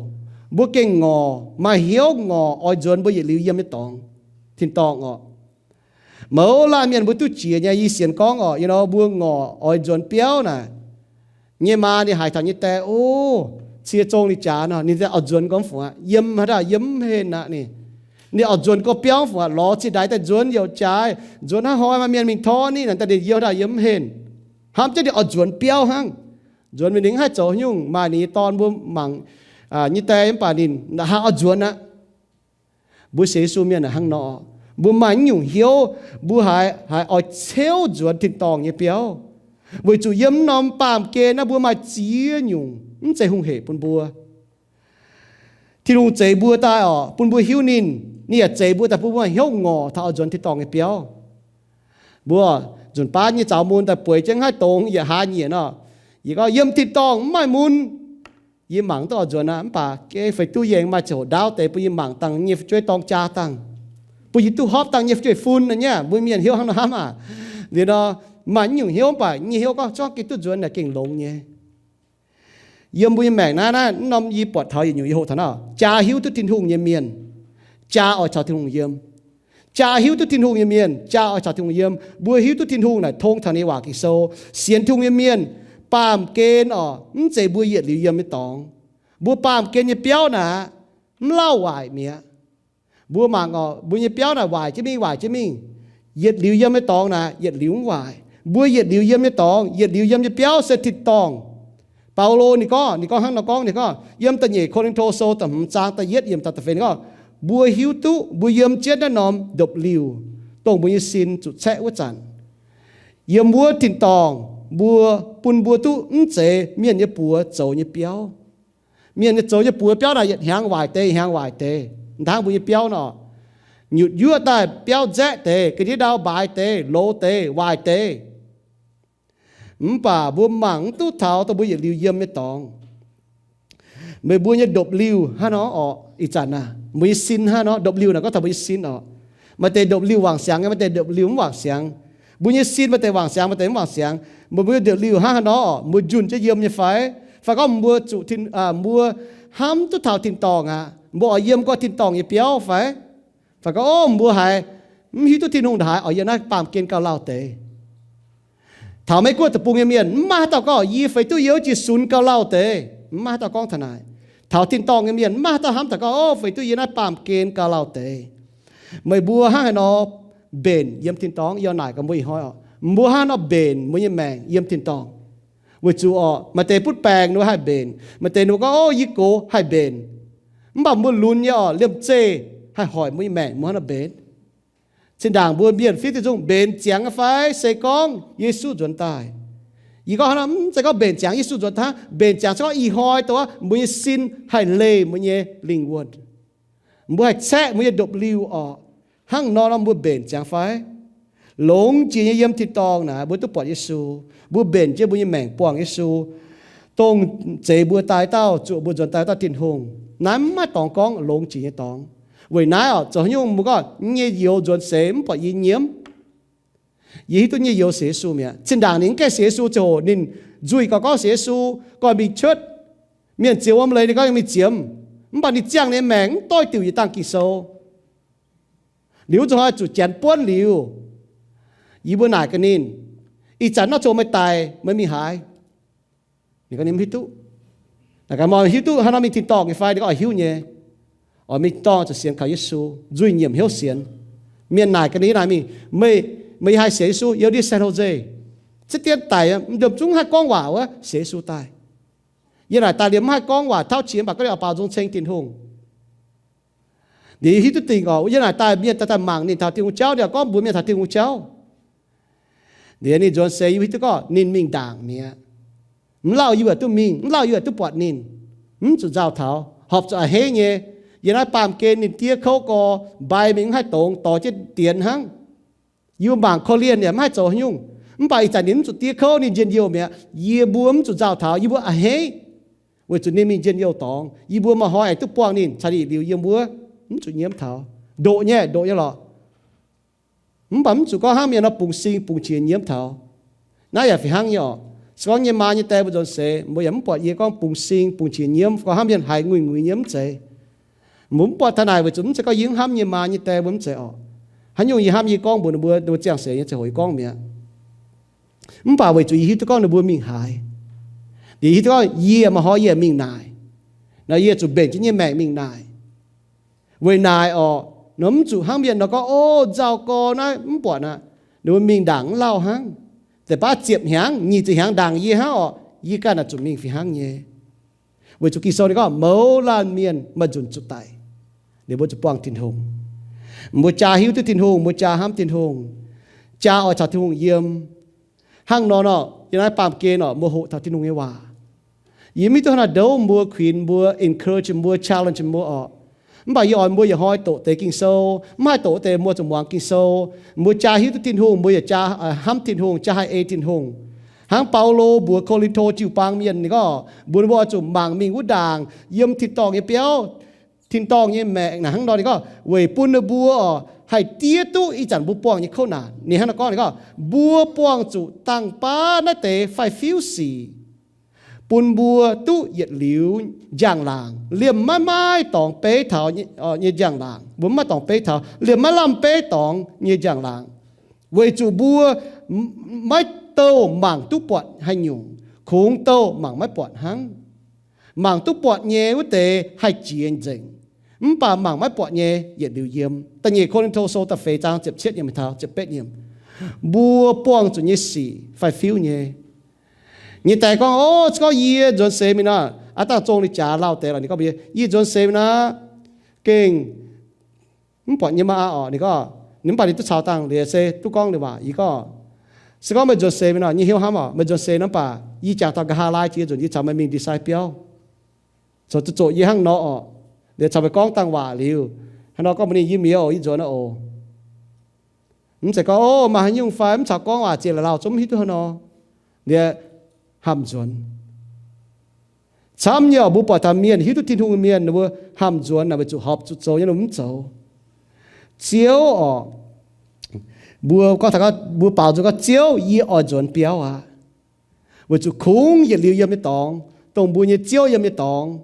mbuo gengh ngorc, maaih hnyouv ngorc oix nzuonx mbuo yietc liuz yiem nyei dorngx, tin-dorngh oc. Mouz laanh mienh mbuo duqv jiex nyei, yie sienx gorngv oc, you know, mbuo ngorc oix nzuonx biauv naaic, nyei maa ninh haiz taux nyei die, o, cie zong ninh jaax nor, ninh oix nzuonx gorngv fungc aqv, yiem haaix dauh yiem mv henh aqv ninh. Ninh oix nzuonx gorngv biauv fungc aqv, lorz cingx ndaix daaih nzuonx youc jaaix, nzuonx hnangv hnoi maaih mienh mingh torv ninh naaic, daaih ninh yiem haaix dauh yiem mv henh. Hnamv jienv ninh oix nzuonx biauv hnangv. Nzuonx mingh ninh mv haih zoux nyungc, maaih ninh nyei dorn mbuo mangc nyei die mv baac ninh haaix oix nzuonx aqv. Mbuo sienx Yesu mienh hnangv nor, mbuo maaih naaiv nyungc hnyouv, mbuo haiz, haiz oix ceuv nzuonx tin-dorngh nyei biauv, weic zuqc yiem norm baamh gen naaiv mbuo maaih ziex nyungc mv zeiz hungh hec bun mbuo. Tin-Hungh zeix mbuo daaih oc, bun mbuo hiuv ninh. Ninh yaac zeix mbuo daaih bun mbuo hnyouv ngorc taux oix nzuonx tin-dorngh nyei biauv. Mbuo nzunc baav nyei zaux mun daaih bueix jienv haih dongz yietc hlaax nyieqc nor, yie gorngv yiem tin-dorngh mv maaih mun, yie mangc duqv oix nzuonx aqv. Mv baac geh feix duqv yengh maaih ziangh hoc ndaauv deix bun yie mangc dangh nyei fu'jueiv dorng jaa dangh, bun yie duqv hopv dangh nyei fu'jueiv fun nor nyei. Mbuo mienh hnyouv hnangv nor hnamv aqv. Liuz nor, maaih nyungc hnyouv mv baac nyei hnyouv gorngv, zungv gengh duqv nzuonx naaic gengh longx nyei. Yiem mbuo nyei maengc naaiv, naaiv norm yie buatc taux yietc nyungc yie hoqc taux naaiv, jaa hiuv duqv Tin-Hungh nyei mienh, jaa oix caux Tin-Hungh yiem. Jaa hiuv duqv Tin-Hungh nyei mienh, jaa oix caux Tin-Hungh yiem. Mbuo hiuv duqv Tin-Hungh naaic tong taux ninh nyei waac Ging-Sou. Sienx Tin-Hungh nyei mienh, baamh gen oc, mv zeiz mbuo yietc liuz yiem nyei dorngx. Mbuo baamh gen nyei biauv naaic, mv lauh waaic mi'aqv. Mbuo mangc oc, mbuo nyei biauv naaic waaic jienv mingh, waaic jienv mingh. Yietc liuz yiem nyei dorngx naaic, yietc liuz mv waaic. Mbuo yietc liuz yiem nyei dorngx, yietc liuz yiem nyei biauv se tin-dorngh. Baulo ninh gorngv, ninh gorngv hnangv nor gorngv, ninh gorngv yiem da'nyeic Ko^lin^to Sou da'hmz zaang da'yietv yiemc taux da'feix ninh gorngv, mbuo hiuv duqv mbuo yiem jienv naaiv norm ndopv-liuh, dongh mbuo nyei sin zuqc caeqv wuov zanc, yiem wuov tin-dorngh mbuo, bun mbuo duqv mv zeiz mienh nyei buoz zoux nyei biauv. Mienh nyei zoux nyei buoz biauv naaic yietc hnyangx waaic deix, hnyangx waaic deix. Hnangv mbuo nyei biauv nor, nyutc yuoqv daaih biauv nzaeqv deix, ga'ndiev ndau mbaaix deix, loz deix, waaic deix. Mv baac mbuo mangc mv duqv taux dongh mbuo yietc liuz yiem nyei dorngx. Meih mbuo nyei ndopv-liuh hnangv nor orqc, ih zanc naaic mbuo nyei sin hnangv nor, ndopv-liuh naaic gorngv taux mbuo nyei sin orqc. Maaih deix ndopv-liuh wangc siangx nyei, maaih deix ndopv-liuh mv wangc siangx. Mbuo nyei sin maaih deix wangc siangx, maaih deix mv wangc siangx. Meih mbuo nyei ndopv-liuh hnangv haaix nor orqc, mbuo njunh jienv yiem nyei fai? Fai gorngv mbuo zuqc tin, mbuo hnamv duqv taux tin-dorngh aqv, mbuo oix yiem gorngv tin-dorngh nyei biauv fai? Fai gorngv, o, mbuo haiz mv hiuv duqv Tin-Hungh ndongc haaix, oix yiem naaiv baamh gen gauh lauh deix. Taux Meiv-Guoqv deic-bung nyei mienh, mv maaih haaix dauh gorngv yie feix duqv yiem jiu-sun gauh lauh deix. Mv maaih haaix dauh gorngv taux naaic. Taux tin-dorngh nyei mienh, mv maaih haaix dauh hnamv daaih gorngv, o, feix duqv yiem naaiv baamh gen gauh lauh deix. Meih mbuo hnangv haaix nor mbenc yiem tin-dorngh? Yie naaic gaax mbuo ih hnoi oc, mbuo hnangv haaix nor mbenc mbuo nyei maengc yiem tin-dorngh? Weic zuqc orqc, maaih deix butv baengc ninh mbuo haih mbenc, maaih deix ninh mbuo gorngv, o, yie gox haih mbenc. Mv baac mbuo lunx nyei orqc, liemh zeih haih hoic mbuo nyei maengc mbuo hnangv haaix nor mbenc. Zinh ndaangc mbuo mienh fiev diuh nzung mbenc ziangx nyei fai se gorngv Yesu nzuonx daaih? Yie gorngv hnangv nor, mv zeiz gorngv mbenc ziangx Yesu nzuonx daaih hnangv. Mbenc ziangx se gorngv ih hnoi dongh wuov mbuo nyei sin haih leih mbuo nyei lingh wuonh, mbuo haih caeqv mbuo nyei ndopv-liuh orqc. Hnangv nor nor mbuo mbenc ziangx fai? Longx jiex nyei yiem tin-dorngh naaic mbuo duqv buatc Yesu, mbuo mbenc jienv mbuo nyei maengc buangh Yesu, dongh zeix mbuo daaih dauh, zuoqc mbuo nzuonx daaih dauh Tin-Hungh. Naaiv mv maaih dorngx gorngv longx jiex nyei dorngx. Weic naaiv orqc, zoux haaix nyungc mbuo gorngv nyei youz nzuonx seix mv buatc yie nyiemv. Yie hiuv duqv nyei youz sienx Yesu mi'aqv. Zinh ndaangc ninh mv gaengh sienx Yesu ziangh hoc ninh nzuih gauh gorngv sienx Yesu, gorngv mingh cuotv, mienh ziouc wuom leiz ninh gorngv mingh ziemx. Mv baac ninh ziangh ninh nyei maengc mv doix diuc yietc dangh Ging-Sou. Liuz zuqc hnoi zuqc janx buonv liuz, yie mbuo naaic gaax ninh, ih zanc nor coc meih daic, meih mingh haaix? Ninh gorngv ninh mv hiuv duqv. Naaic gaax, meih hiuv duqv hnangv nor mingh tin-dorngh nyei fai? Ninh gorngv oix hiuv nyei. Oix mingh tin-dorngh zuqc sienx kaux Yesu, nzuih nyiemc hnyouv sienx. Mienh naaic gaax ninh naaic mingh, meih, meih haih sienx Yesu? Yie ndiev San Jose. Zieqv dien daic, m'ndorm zungv haih gorngv waac wuov, sienx Yesu daaih. Yie naaic daaih liemh mv haih gorngv waac tauv qiex, mv baac gorngv ninh oix baaux nzung ceng Tin-Hungh. Ninh hiuv duqv dingc orqc, yie naaic daaih mienh daaih daaih mangc ninh taux Tin-Hungh jauv, ninh gorngv mbuox mienh taux Tin-Hungh jauv. Liuz ninh nzuonx seix yie hiuv duqv gorngv ninh mingh ndaangc mi'aqv. Mv lauh yie yaac duqv mingh, mv lauh yie yaac duqv buatc ninh. Mv zuqc nzauh taux, horpc zuqc a'hneiv nyei. Yiem naaiv baamh gen ninh diev kouv gorx, mbai mingh mv haih dongz, dorh jienv dienx hnangv. Yie mbuo mangc korv-lienh yaac mv haih zoux haaix nyungc. Mv baac ih zanc ninh mv zuqc diev kouv, ninh njien-youh mi'aqv. Yie mbuo mv zuqc nzauh taux, yie mbuo a'hneiv, weic zuqc ninh mingh njien-youh dorngx. Yie mbuo maaih hnoi aengx duqv buangh ninh caux ninh yietc liuz yiem wuov, mv zuqc nyiemv taux. Ndoqv nyei, ndoqv nyei lorqc. Mv baac mv zuqc gorngv hnangv mienh nor bungx sing bungx qiex nyiemv taux. Naaiv yaac fih hnangv nyei orqc. Se gorngv nyei maa nyei die mbuo nzuonx seix, mbuo yaac mv buatc yie gorngv bungx sing bungx qiex nyiemv, gorngv hnangv mienh haiz nguiz-nguiz nyiemv mv zeiz. Mbuo mv buatc taux naaic weic zuqc mv zeiz gorngv yie hnamv nyei maa nyei die mbuo mv zeiz orqc. Haaix nyungc yie hnamv yie gorngv mbuox ninh mbuo, ninh mbuo ziangh seix nyei ziangh hoc yie gorngv mi'aqv. Mv baac weic zuqc yie hiuv duqv gorngv ninh mbuo mingh haaix. Yie hiuv duqv gorngv yie maaih hnoi yie mingh naaic. Nor yie zuqc mbenc jienv nyei maengc mingh naaic. Weic naaic orqc, nor mv zuqc hnangv mienh nor gorngv, o, nzauh gorx naaiv mv buatc aqv. Ninh mbuo mingh ndaangc mv lauh hnangv. Deix baav ziepc hnyangx, nyic ziepc hnyangx ndaangc yie hnangv orqc, yie ganh naaic zuqc mingh fih hnangv nyei. Weic zuqc Ging-Sou ninh gorngv mouz laanh mienh maaih nzunc zuqc daic. Ninh mbuo zuqc buangh Tin-Hungh. Mbuo jaa hiuv duqv Tin-Hungh, mbuo jaa hnamv Tin-Hungh. Jaa oix caux Tin-Hungh yiem. Hnangv nor nor, yiem naaiv baamh gen orqc, mbuo hoqc taux Tin-Hungh nyei waac. Yie mv hiuv duqv hnangv naaiv douv mbuo, kuinx mbuo, encourage mbuo, challenge mbuo orqc. Mv baac yie oix mbuo yietc hnoi doqc deix Ging-Sou. Mv haih doqc wuov deix mbuo zuqc muangx Ging-Sou. Mbuo jaa hiuv duqv Tin-Hungh, mbuo yaac jaa hnamv Tin-Hungh, jaa haih ei Tin-Hungh. Hnangv Baulo mbuox Ko^lin^to jiu-baang mienh ninh gorngv, mbuox ninh mbuo oix zuqc mangc mingh wuov ndaangc yiem tin-dorngh nyei biauv, tin-dorngh nyei maengc naaic hnangv nor. Ninh gorngv weic bun ninh mbuo orqc haih diev duqv ih zanc mbuo buangh nyei kouv naanc. Ninh hnangv nor gorngv, ninh gorngv, mbuo buangh zuqc dangh baav naaiv deix faix-fiuv sic bun mbuo duqv yietc liuz njang-laangc, liemh maiv maaih dorngx beiv taux nyei njang-laangc. Mbuo maiv maaih dorngx beiv taux, liemh maiv lamh beiv dorngx nyei njang-laangc, weic zuqc mbuo maiv douh mangc duqv buatc haaix nyungc, kungx douh mangc maiv buatc hnangv. Mangc duqv buatc nyei wuov deix haih jiex nzengc, mv baac mangc maiv buatc nyei yietc liuz yiem. Da'nyeic Ko^lin^to Sou da'feix zaang ziepc cietv nyei, mbuo buangh zuqc nyei sic faix-fiuv nyei. Nyei daaih gorngv, o, se gorngv yie nzuonx seix mingh nor, aav dangh zong ninh jaax lauh deix lorqc, ninh gorngv mbuox yie, yie nzuonx seix mingh nor, gengh mv buatc nyei maa orqc. Ninh gorngv, ninh mv baac ninh duqv caux dangh liuz se duqv gorngv ninh waac. Yie gorngv, se gorngv meih nzuonx seix mingh nor, yie hnyouv hnamv orqc, meih nzuonx seix nor, mv baac yie jangx taux nqa'haav laai jiex nzunc yie caux meih mingh ndie-sai biauv, zoux zuqc zoqc yie hnangv nor orqc. Liuz caux meih gorngv dangh waac liuz, hnangv nor gorngv mbuox ninh, yie mienh oc, yie nzuonx oc. Mv zeiz gorngv, o, maaih haaix nyungc fai mv caux gorngv waac, ziex la'lauh zungv mv hiuv duqv hnangv nor, liuz hamh nzuonx. Camv nyei orqc, mbuo buatc taux mienh hiuv duqv Tin-Hungh mienh, ninh mbuo hamh nzuonx naaic weic zuqc horpc zuqc zoux nyei, ninh mbuo mv zoux. Ziouv orqc, mbuo gorngv taux, mbuo baaux nzung gorngv, Ziouv, yie oix nzuonx biauv aqv. Weic zuqc kungx yietc liuz yiem nyei dorngx, dongh mbuo nyei Ziouv yiem nyei dorngx,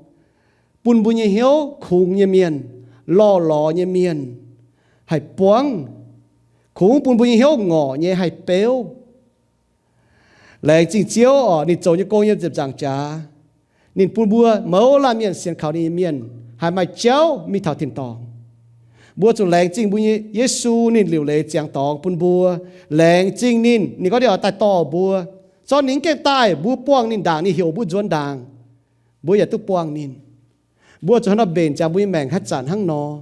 bun mbuo nyei hnyouv kungx nyei mienh, lorh lorz nyei mienh haih buangv, kungx bun mbuo nyei hnyouv ngorc nyei haih beuv. Laengz zingh Ziouv orqc, ninh zoux nyei gong yiem ziepc nzaangc jaax, ninh bun mbuo mouz laanh mienh sienx kaux ninh nyei mienh haih maaih jauv mingh taux tin-dorngh. Mbuo zuqc laengz zingh mbuo nyei Yesu, ninh liuc leiz ziangx dorngx bun mbuo. Laengz zingh ninh, ninh gorngv ninh oix daaih dorh mbuo. Zorqv ninh mv gaengh daaih, mbuo buangh ninh ndaangc, ninh heuc mbuo nzuonx ndaangc, mbuo yaac duqv buangh ninh. Mbuo zuqc hnangv nor mbenc ziangx mbuo nyei maengc haaix zanc hnangv nor.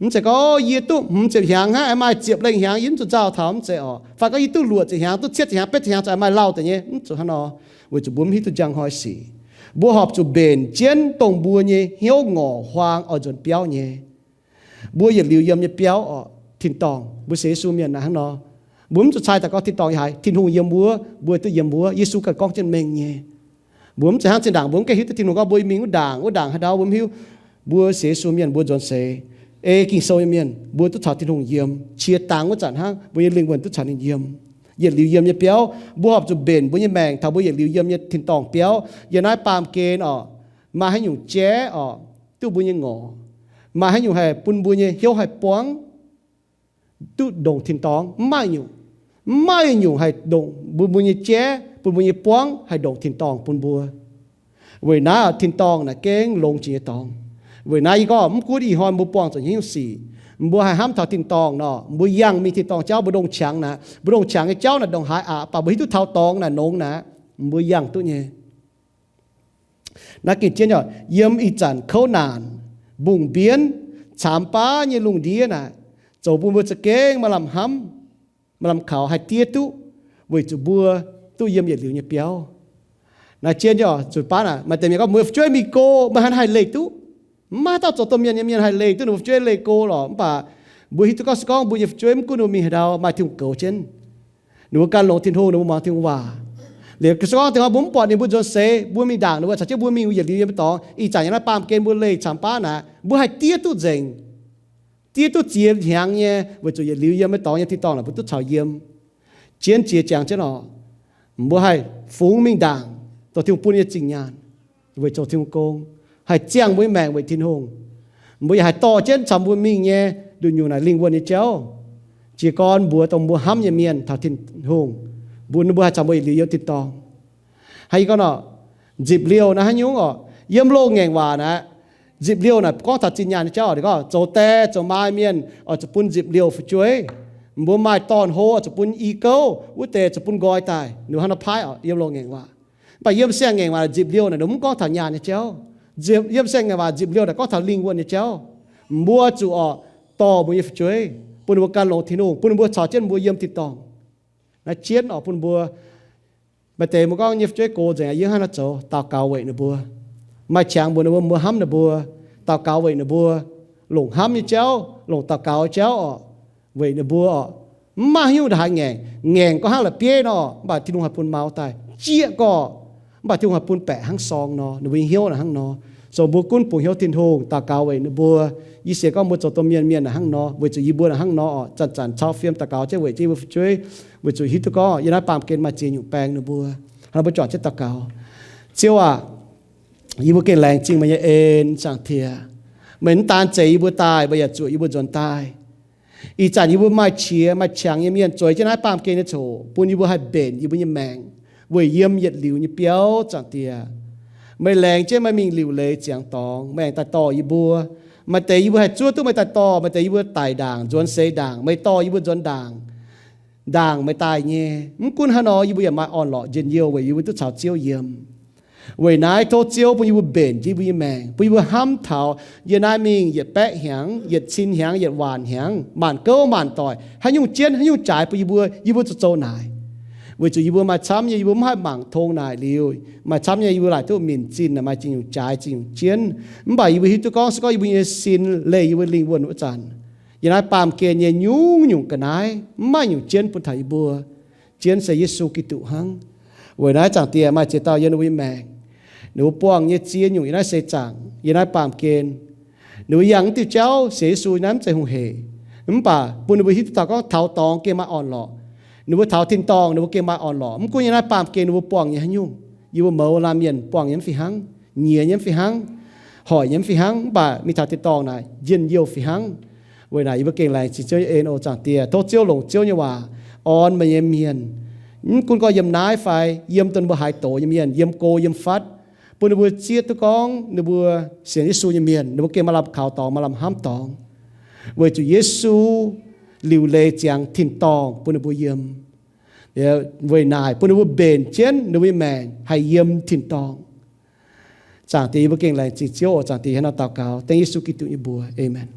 Mv zeiz gorngv, o, yie duqv hmz ziepc hnyangx hnangv, aengx maaih ziepc lengh hnyangx yie mv zuqc nzauh taux, mv zeiz orqc. Fai gorngv yie duqv luoqc ziepc hnyangx, duqv cietv ziepc hnyangx, betv ziepc hnyangx zuqc aengx maaih lauh deix nyei, mv zuqc hnangv nor. Weic zuqc mbuo mv hiuv duqv njang hnoi sic. Mbuo horpc zuqc mbenc jienv dongh mbuo nyei hnyouv ngorc huaang oix nzuonx biauv nyei. Mbuo yietc liuz yiem nyei biauv orqc, tin-dorngh. Mbuo sienx Yesu mienh naaic hnangv nor. Mbuo mv zuqc cai daaih gorngv tin-dorngh yiem haaix, Tin-Hungh yiem wuov, mbuo duqv yiem wuov. Yesu ganh gorngv jienv mengh nyei. Mbuo mv zeiz hnangv zinh ndaangc mbuo mv gaengh hiuv duqv Tin-Hungh gorngv mbuo mingh wuov ndaangc, wuov ndaangc haaix ndau mbuo mv hiuv. Mbuo sienx Yesu mienh mbuo nzuonx seix, ei Ging-Sou nyei mienh, mbuo duqv caux Tin-Hungh yiem. Qiex dangx wuov zanc hnangv, mbuo nyei lingh wuonh duqv caux ninh yiem. Yietc liuz yiem nyei biauv, mbuo horpc zuqc mbenc mbuo nyei maengc taux mbuo yietc liuz yiem nyei tin-dorngh biauv. Yiem naaiv baamh gen orqc, maaih haaix nyungc jaiv orqc, duqv mbuo nyei ngorc, maaih haaix nyungc haih bun mbuo nyei hnyouv haih buangv, duqv ndongc tin-dorngh? Mv maaih nyungc. Mv maaih nyungc haih ndongc mbuo, mbuo nyei jaiv, bun mbuo nyei buangv haih ndongc tin-dorngh bun mbuo. Weic naaiv tin-dorngh naaic gengh longx jiex nyei dorngx. Weic naaiv yie gorngv mv gunv ih hnoi mbuo buangh zuqc hnyouv sic, mbuo haih hnamv taux tin-dorngh nor, mbuo yangh mingh tin-dorngh jauv, mbuo ndongc qangx naaic, mbuo ndongc qangx nyei jauv naaic ndongc haaix aqc, baac mbuo hiuv duqv taux dorngx naaic nongx naaic, mbuo yangh duqv nyei. Naaiv gengh jienv nyei, yiem ih zanc kouv naanc, mbungh mbienv, caamx baav nyei lungh ndiev naaic, zoux bun mbuo za'gengh maaih lamh hnamv, maaih lamh kaux haih diev duqv, weic zuqc mbuo duqv yiem yietc liuz nyei biauv. Naaiv jienv nyei oc, zuqc baav naaic maaih deix mienh gorngv, meih fu'jueiv mingh go, meih hnangv haih leih duqv. Mv maaih dauh zoux domh mienh nyei mienh haih leih duqv ninh mbuo fu'jueiv leih go lorqc. Mv baac mbuo hiuv duqv gorngv se gorngv mbuo nyei fu'jueiv mv gunv ninh mbuo mingh haaix ndau maaih Tin-Hungh goux jienv, ninh mbuo gan longx Tin-Hungh, ninh mbuo muangx Tin-Hungh waac. Liuz se gorngv dongh mbuo mv buatc ninh mbuo nzuonx seix, mbuo mingh ndaangc ninh mbuo caux jienv mbuo mingh yietc liuz yiem nyei dorngx, ih zanc yiem naaiv baamh gen mbuo leih caamx baav naaic, mbuo haih diev duqv nzengc, diev duqv ziex hnyangx nyei, weic zuqc yietc liuz yiem nyei dorngx nyei tin-dorngh naaic mbuo duqv caux yiem. Jienv jiex jangx jienv oc, mbuo haih fungx mingh ndaangc dongh Tin-Hungh bun nyei zingh nyaanh, weic zoux Tin-Hungh gong, haih ziangh mbuo nyei maengc weic Tin-Hungh. Mbuo yaac haih dorh jienv caux mbuo mingh nyei nduqc nyungc naaic lingh wuonh nyei jauv. Jiez gorn mbuox dongh mbuo hnamv nyei mienh taux Tin-Hungh, mbuo, ninh mbuo haih caux mbuo yietc liuz yiem tin-dorngh. Hnangv yie gorngv nor, nzipc liouh naaiv haaix nyungc oc? Yiem loz-ngaengc waac naaiv, nzipc liouh naaic gorngv taux zinh nyaanh nyei jauv oc. Ninh gorngv zoux die zoux maa mienh oix zuqc bun nzipc liouh fu'jueiv. Mbuo maaih dorn-hlo oix zuqc bun i gouv, wuov deix zuqc bun nqoi daaih. Ninh hnangv nor paaiv oc, yiem loz-ngaengc waac. Mv baac yiem siang-ngaengc waac nzipc liouh naaic ninh mv gorngv taux nyaanh nyei jauv. Nzipc, yiem siang-ngaengc waac nzipc liouh naaic gorngv taux lingh wuonh nyei jauv. Mbuo zuqc oc dorh mbuo nyei fu'jueiv, bun ninh mbuo gan longx Tin-Hungh, bun ninh mbuo caux jienv mbuo yiem tin-dorngh. Naaiv jienv oc bun mbuo Maaih deix mbuo gorngv nyei fu'jueiv gox nzengc, yie hnangv naaiv zoux daux gaux weic ninh mbuo. Maaih qangx mbuox ninh mbuo, mbuo hnamv ninh mbuo, daux gaux weic ninh mbuo, longc hnamv nyei jauv, longc daux gaux jauv orqc, weic ninh mbuo orqc. Mv maaih haaix nyungc ndongc haaix ngaengc, ngaengc gorngv hnangv la'bieiv nor, mv baac Tin-Hungh haih bun mau daaih. Jieqv gorngv, mv baac Tin-Hungh haih bun baeqc hnangv sorng nor, ninh mbuo nyei hnyouv naaic hnangv nor. So mbuo gunv bungx hnyouv Tin-Hungh, daux gaux weic ninh mbuo. Yie sienx gorngv mbuo zoux domh mienh, mienh naaic hnangv nor, weic zuqc yie mbuo naaic hnangv nor orqc, zanc-zanc cau fiem daux gaux jienv weic jienv yie mbuo fu'jueiv, weic zuqc hiuv duqv gorngv yiem naaiv baamh gen maaih ziex nyungc baeng ninh mbuo. Hnangv nor mbuo juangc jienv daux gaux. Ziouv aac, yie mbuo gengh laengz zingh meih nyei en, Zaangc Diex. Meih mv daan zeix yie mbuo daaih, mbuo yaac zuoqc yie mbuo nzuonx daaih. Ih zanc yie mbuo maaih qiex maaih qangx nyei mienh zueiz jienv naaiv baamh gen nyei coc, bun yie mbuo haih mbenc yie mbuo nyei maengc weic yiem yietc liuz nyei biauv, Zaangc Diex. Meih laengz jienv meih mingh liuc leiz ziangx dorngx, meih aengx daaih dorh yie mbuo. Maaih deix yie mbuo haih zuov duqv meih daaih dorh, maaih deix yie mbuo daic ndaangc, nzuonx seix ndaangc, meih dorh yie mbuo nzuonx ndaangc, ndaangc meih daaih nyei. Mv gunv hnangv nor, yie mbuo yaac maaih orn-lorqc njien-youh weic yie mbuo duqv caux Ziouv yiem. Weic naaiv tov Ziouv bun yie mbuo mbenc jienv yie mbuo nyei maengc, bun yie mbuo hnamv taux yie naaiv mingh yietc baeqv hnyangx, yietc cin hnyangx, yietc waanc hnyangx, maanc gouv maanc doic, haaix nyungc jienv, haaix nyungc jaaix bun yie mbuo, yie mbuo zoux zoux naaic. Weic zuqc yie mbuo maaih camv nyei, yie mbuo mv haih mangc tong naaic liuz, maaih camv nyei, yie mbuo laaic duqv minc zinh, maaih zinh nyungc jaaix, zinh nyungc jienv. Mv baac yie mbuo hiuv duqv gorngv, se gorngv yie mbuo nyei sin leih yie mbuo lingh wuonh wuov zanc, yiem naaiv baamh gen nyei nyungc-nyungc ga'naaiv, mv maaih nyungc jienv bun taux yie mbuo. Jienv se Yesu Giduc hnangv. Weic naaiv Zaangc Diex maaih ziex dauh yiem ninh mbuo nyei maengc, ninh mbuo buangh nyei ziex nyungc yiem naaiv seix zaangc, yiem naaiv baamh gen. Ninh mbuo yangh mv diuh jauv sienx Yesu naaiv mv zeiz hungh heic. Mv baac bun ninh mbuo hiuv duqv taux gorngv taux dorngx gengh maaih orn-lorqc. Ninh mbuo taux tin-dorngh ninh mbuo gengh maaih orn-lorqc. Mv gunv yiem naaiv baamh gen ninh mbuo buangh nyei haaix nyungc, yie mbuo mouz laanh mienh buangh nyei mv fih hnangv, nyiex nyei mv fih hnangv, hoic nyei mv fih hnangv, mv baac mingh taux tin-dorngh naaic njien-youh fih hnangv. Weic naaic yie mbuo gengh laengz zingh Ziouv nyei en oc Zaangc Diex. Tov Ziouv longc Ziouv nyei waac orn meih nyei mienh, mv gunv gorngv yiem naaiv fai yiem dongh mbuo haaix doz nyei mienh, yiem go yiem fatv, bun ninh mbuo zieqv duqv gorngv ninh mbuo sienx Yesu nyei mienh, ninh mbuo gengh maaih lamh kaux dorngx, maaih lamh hnamv dorngx. Weic zuqc Yesu liuc leiz ziangx tin-dorngh bun ninh mbuo yiem. Weic naaic bun ninh mbuo mbenc jienv ninh mbuo nyei maengc haih yiem tin-dorngh. Zaangc Diex, yie mbuo gengh laengz zingh Ziouv oc Zaangc Diex. Hnangv naaiv daux gaux dengv Yesu Giduc nyei mbuox, aamen.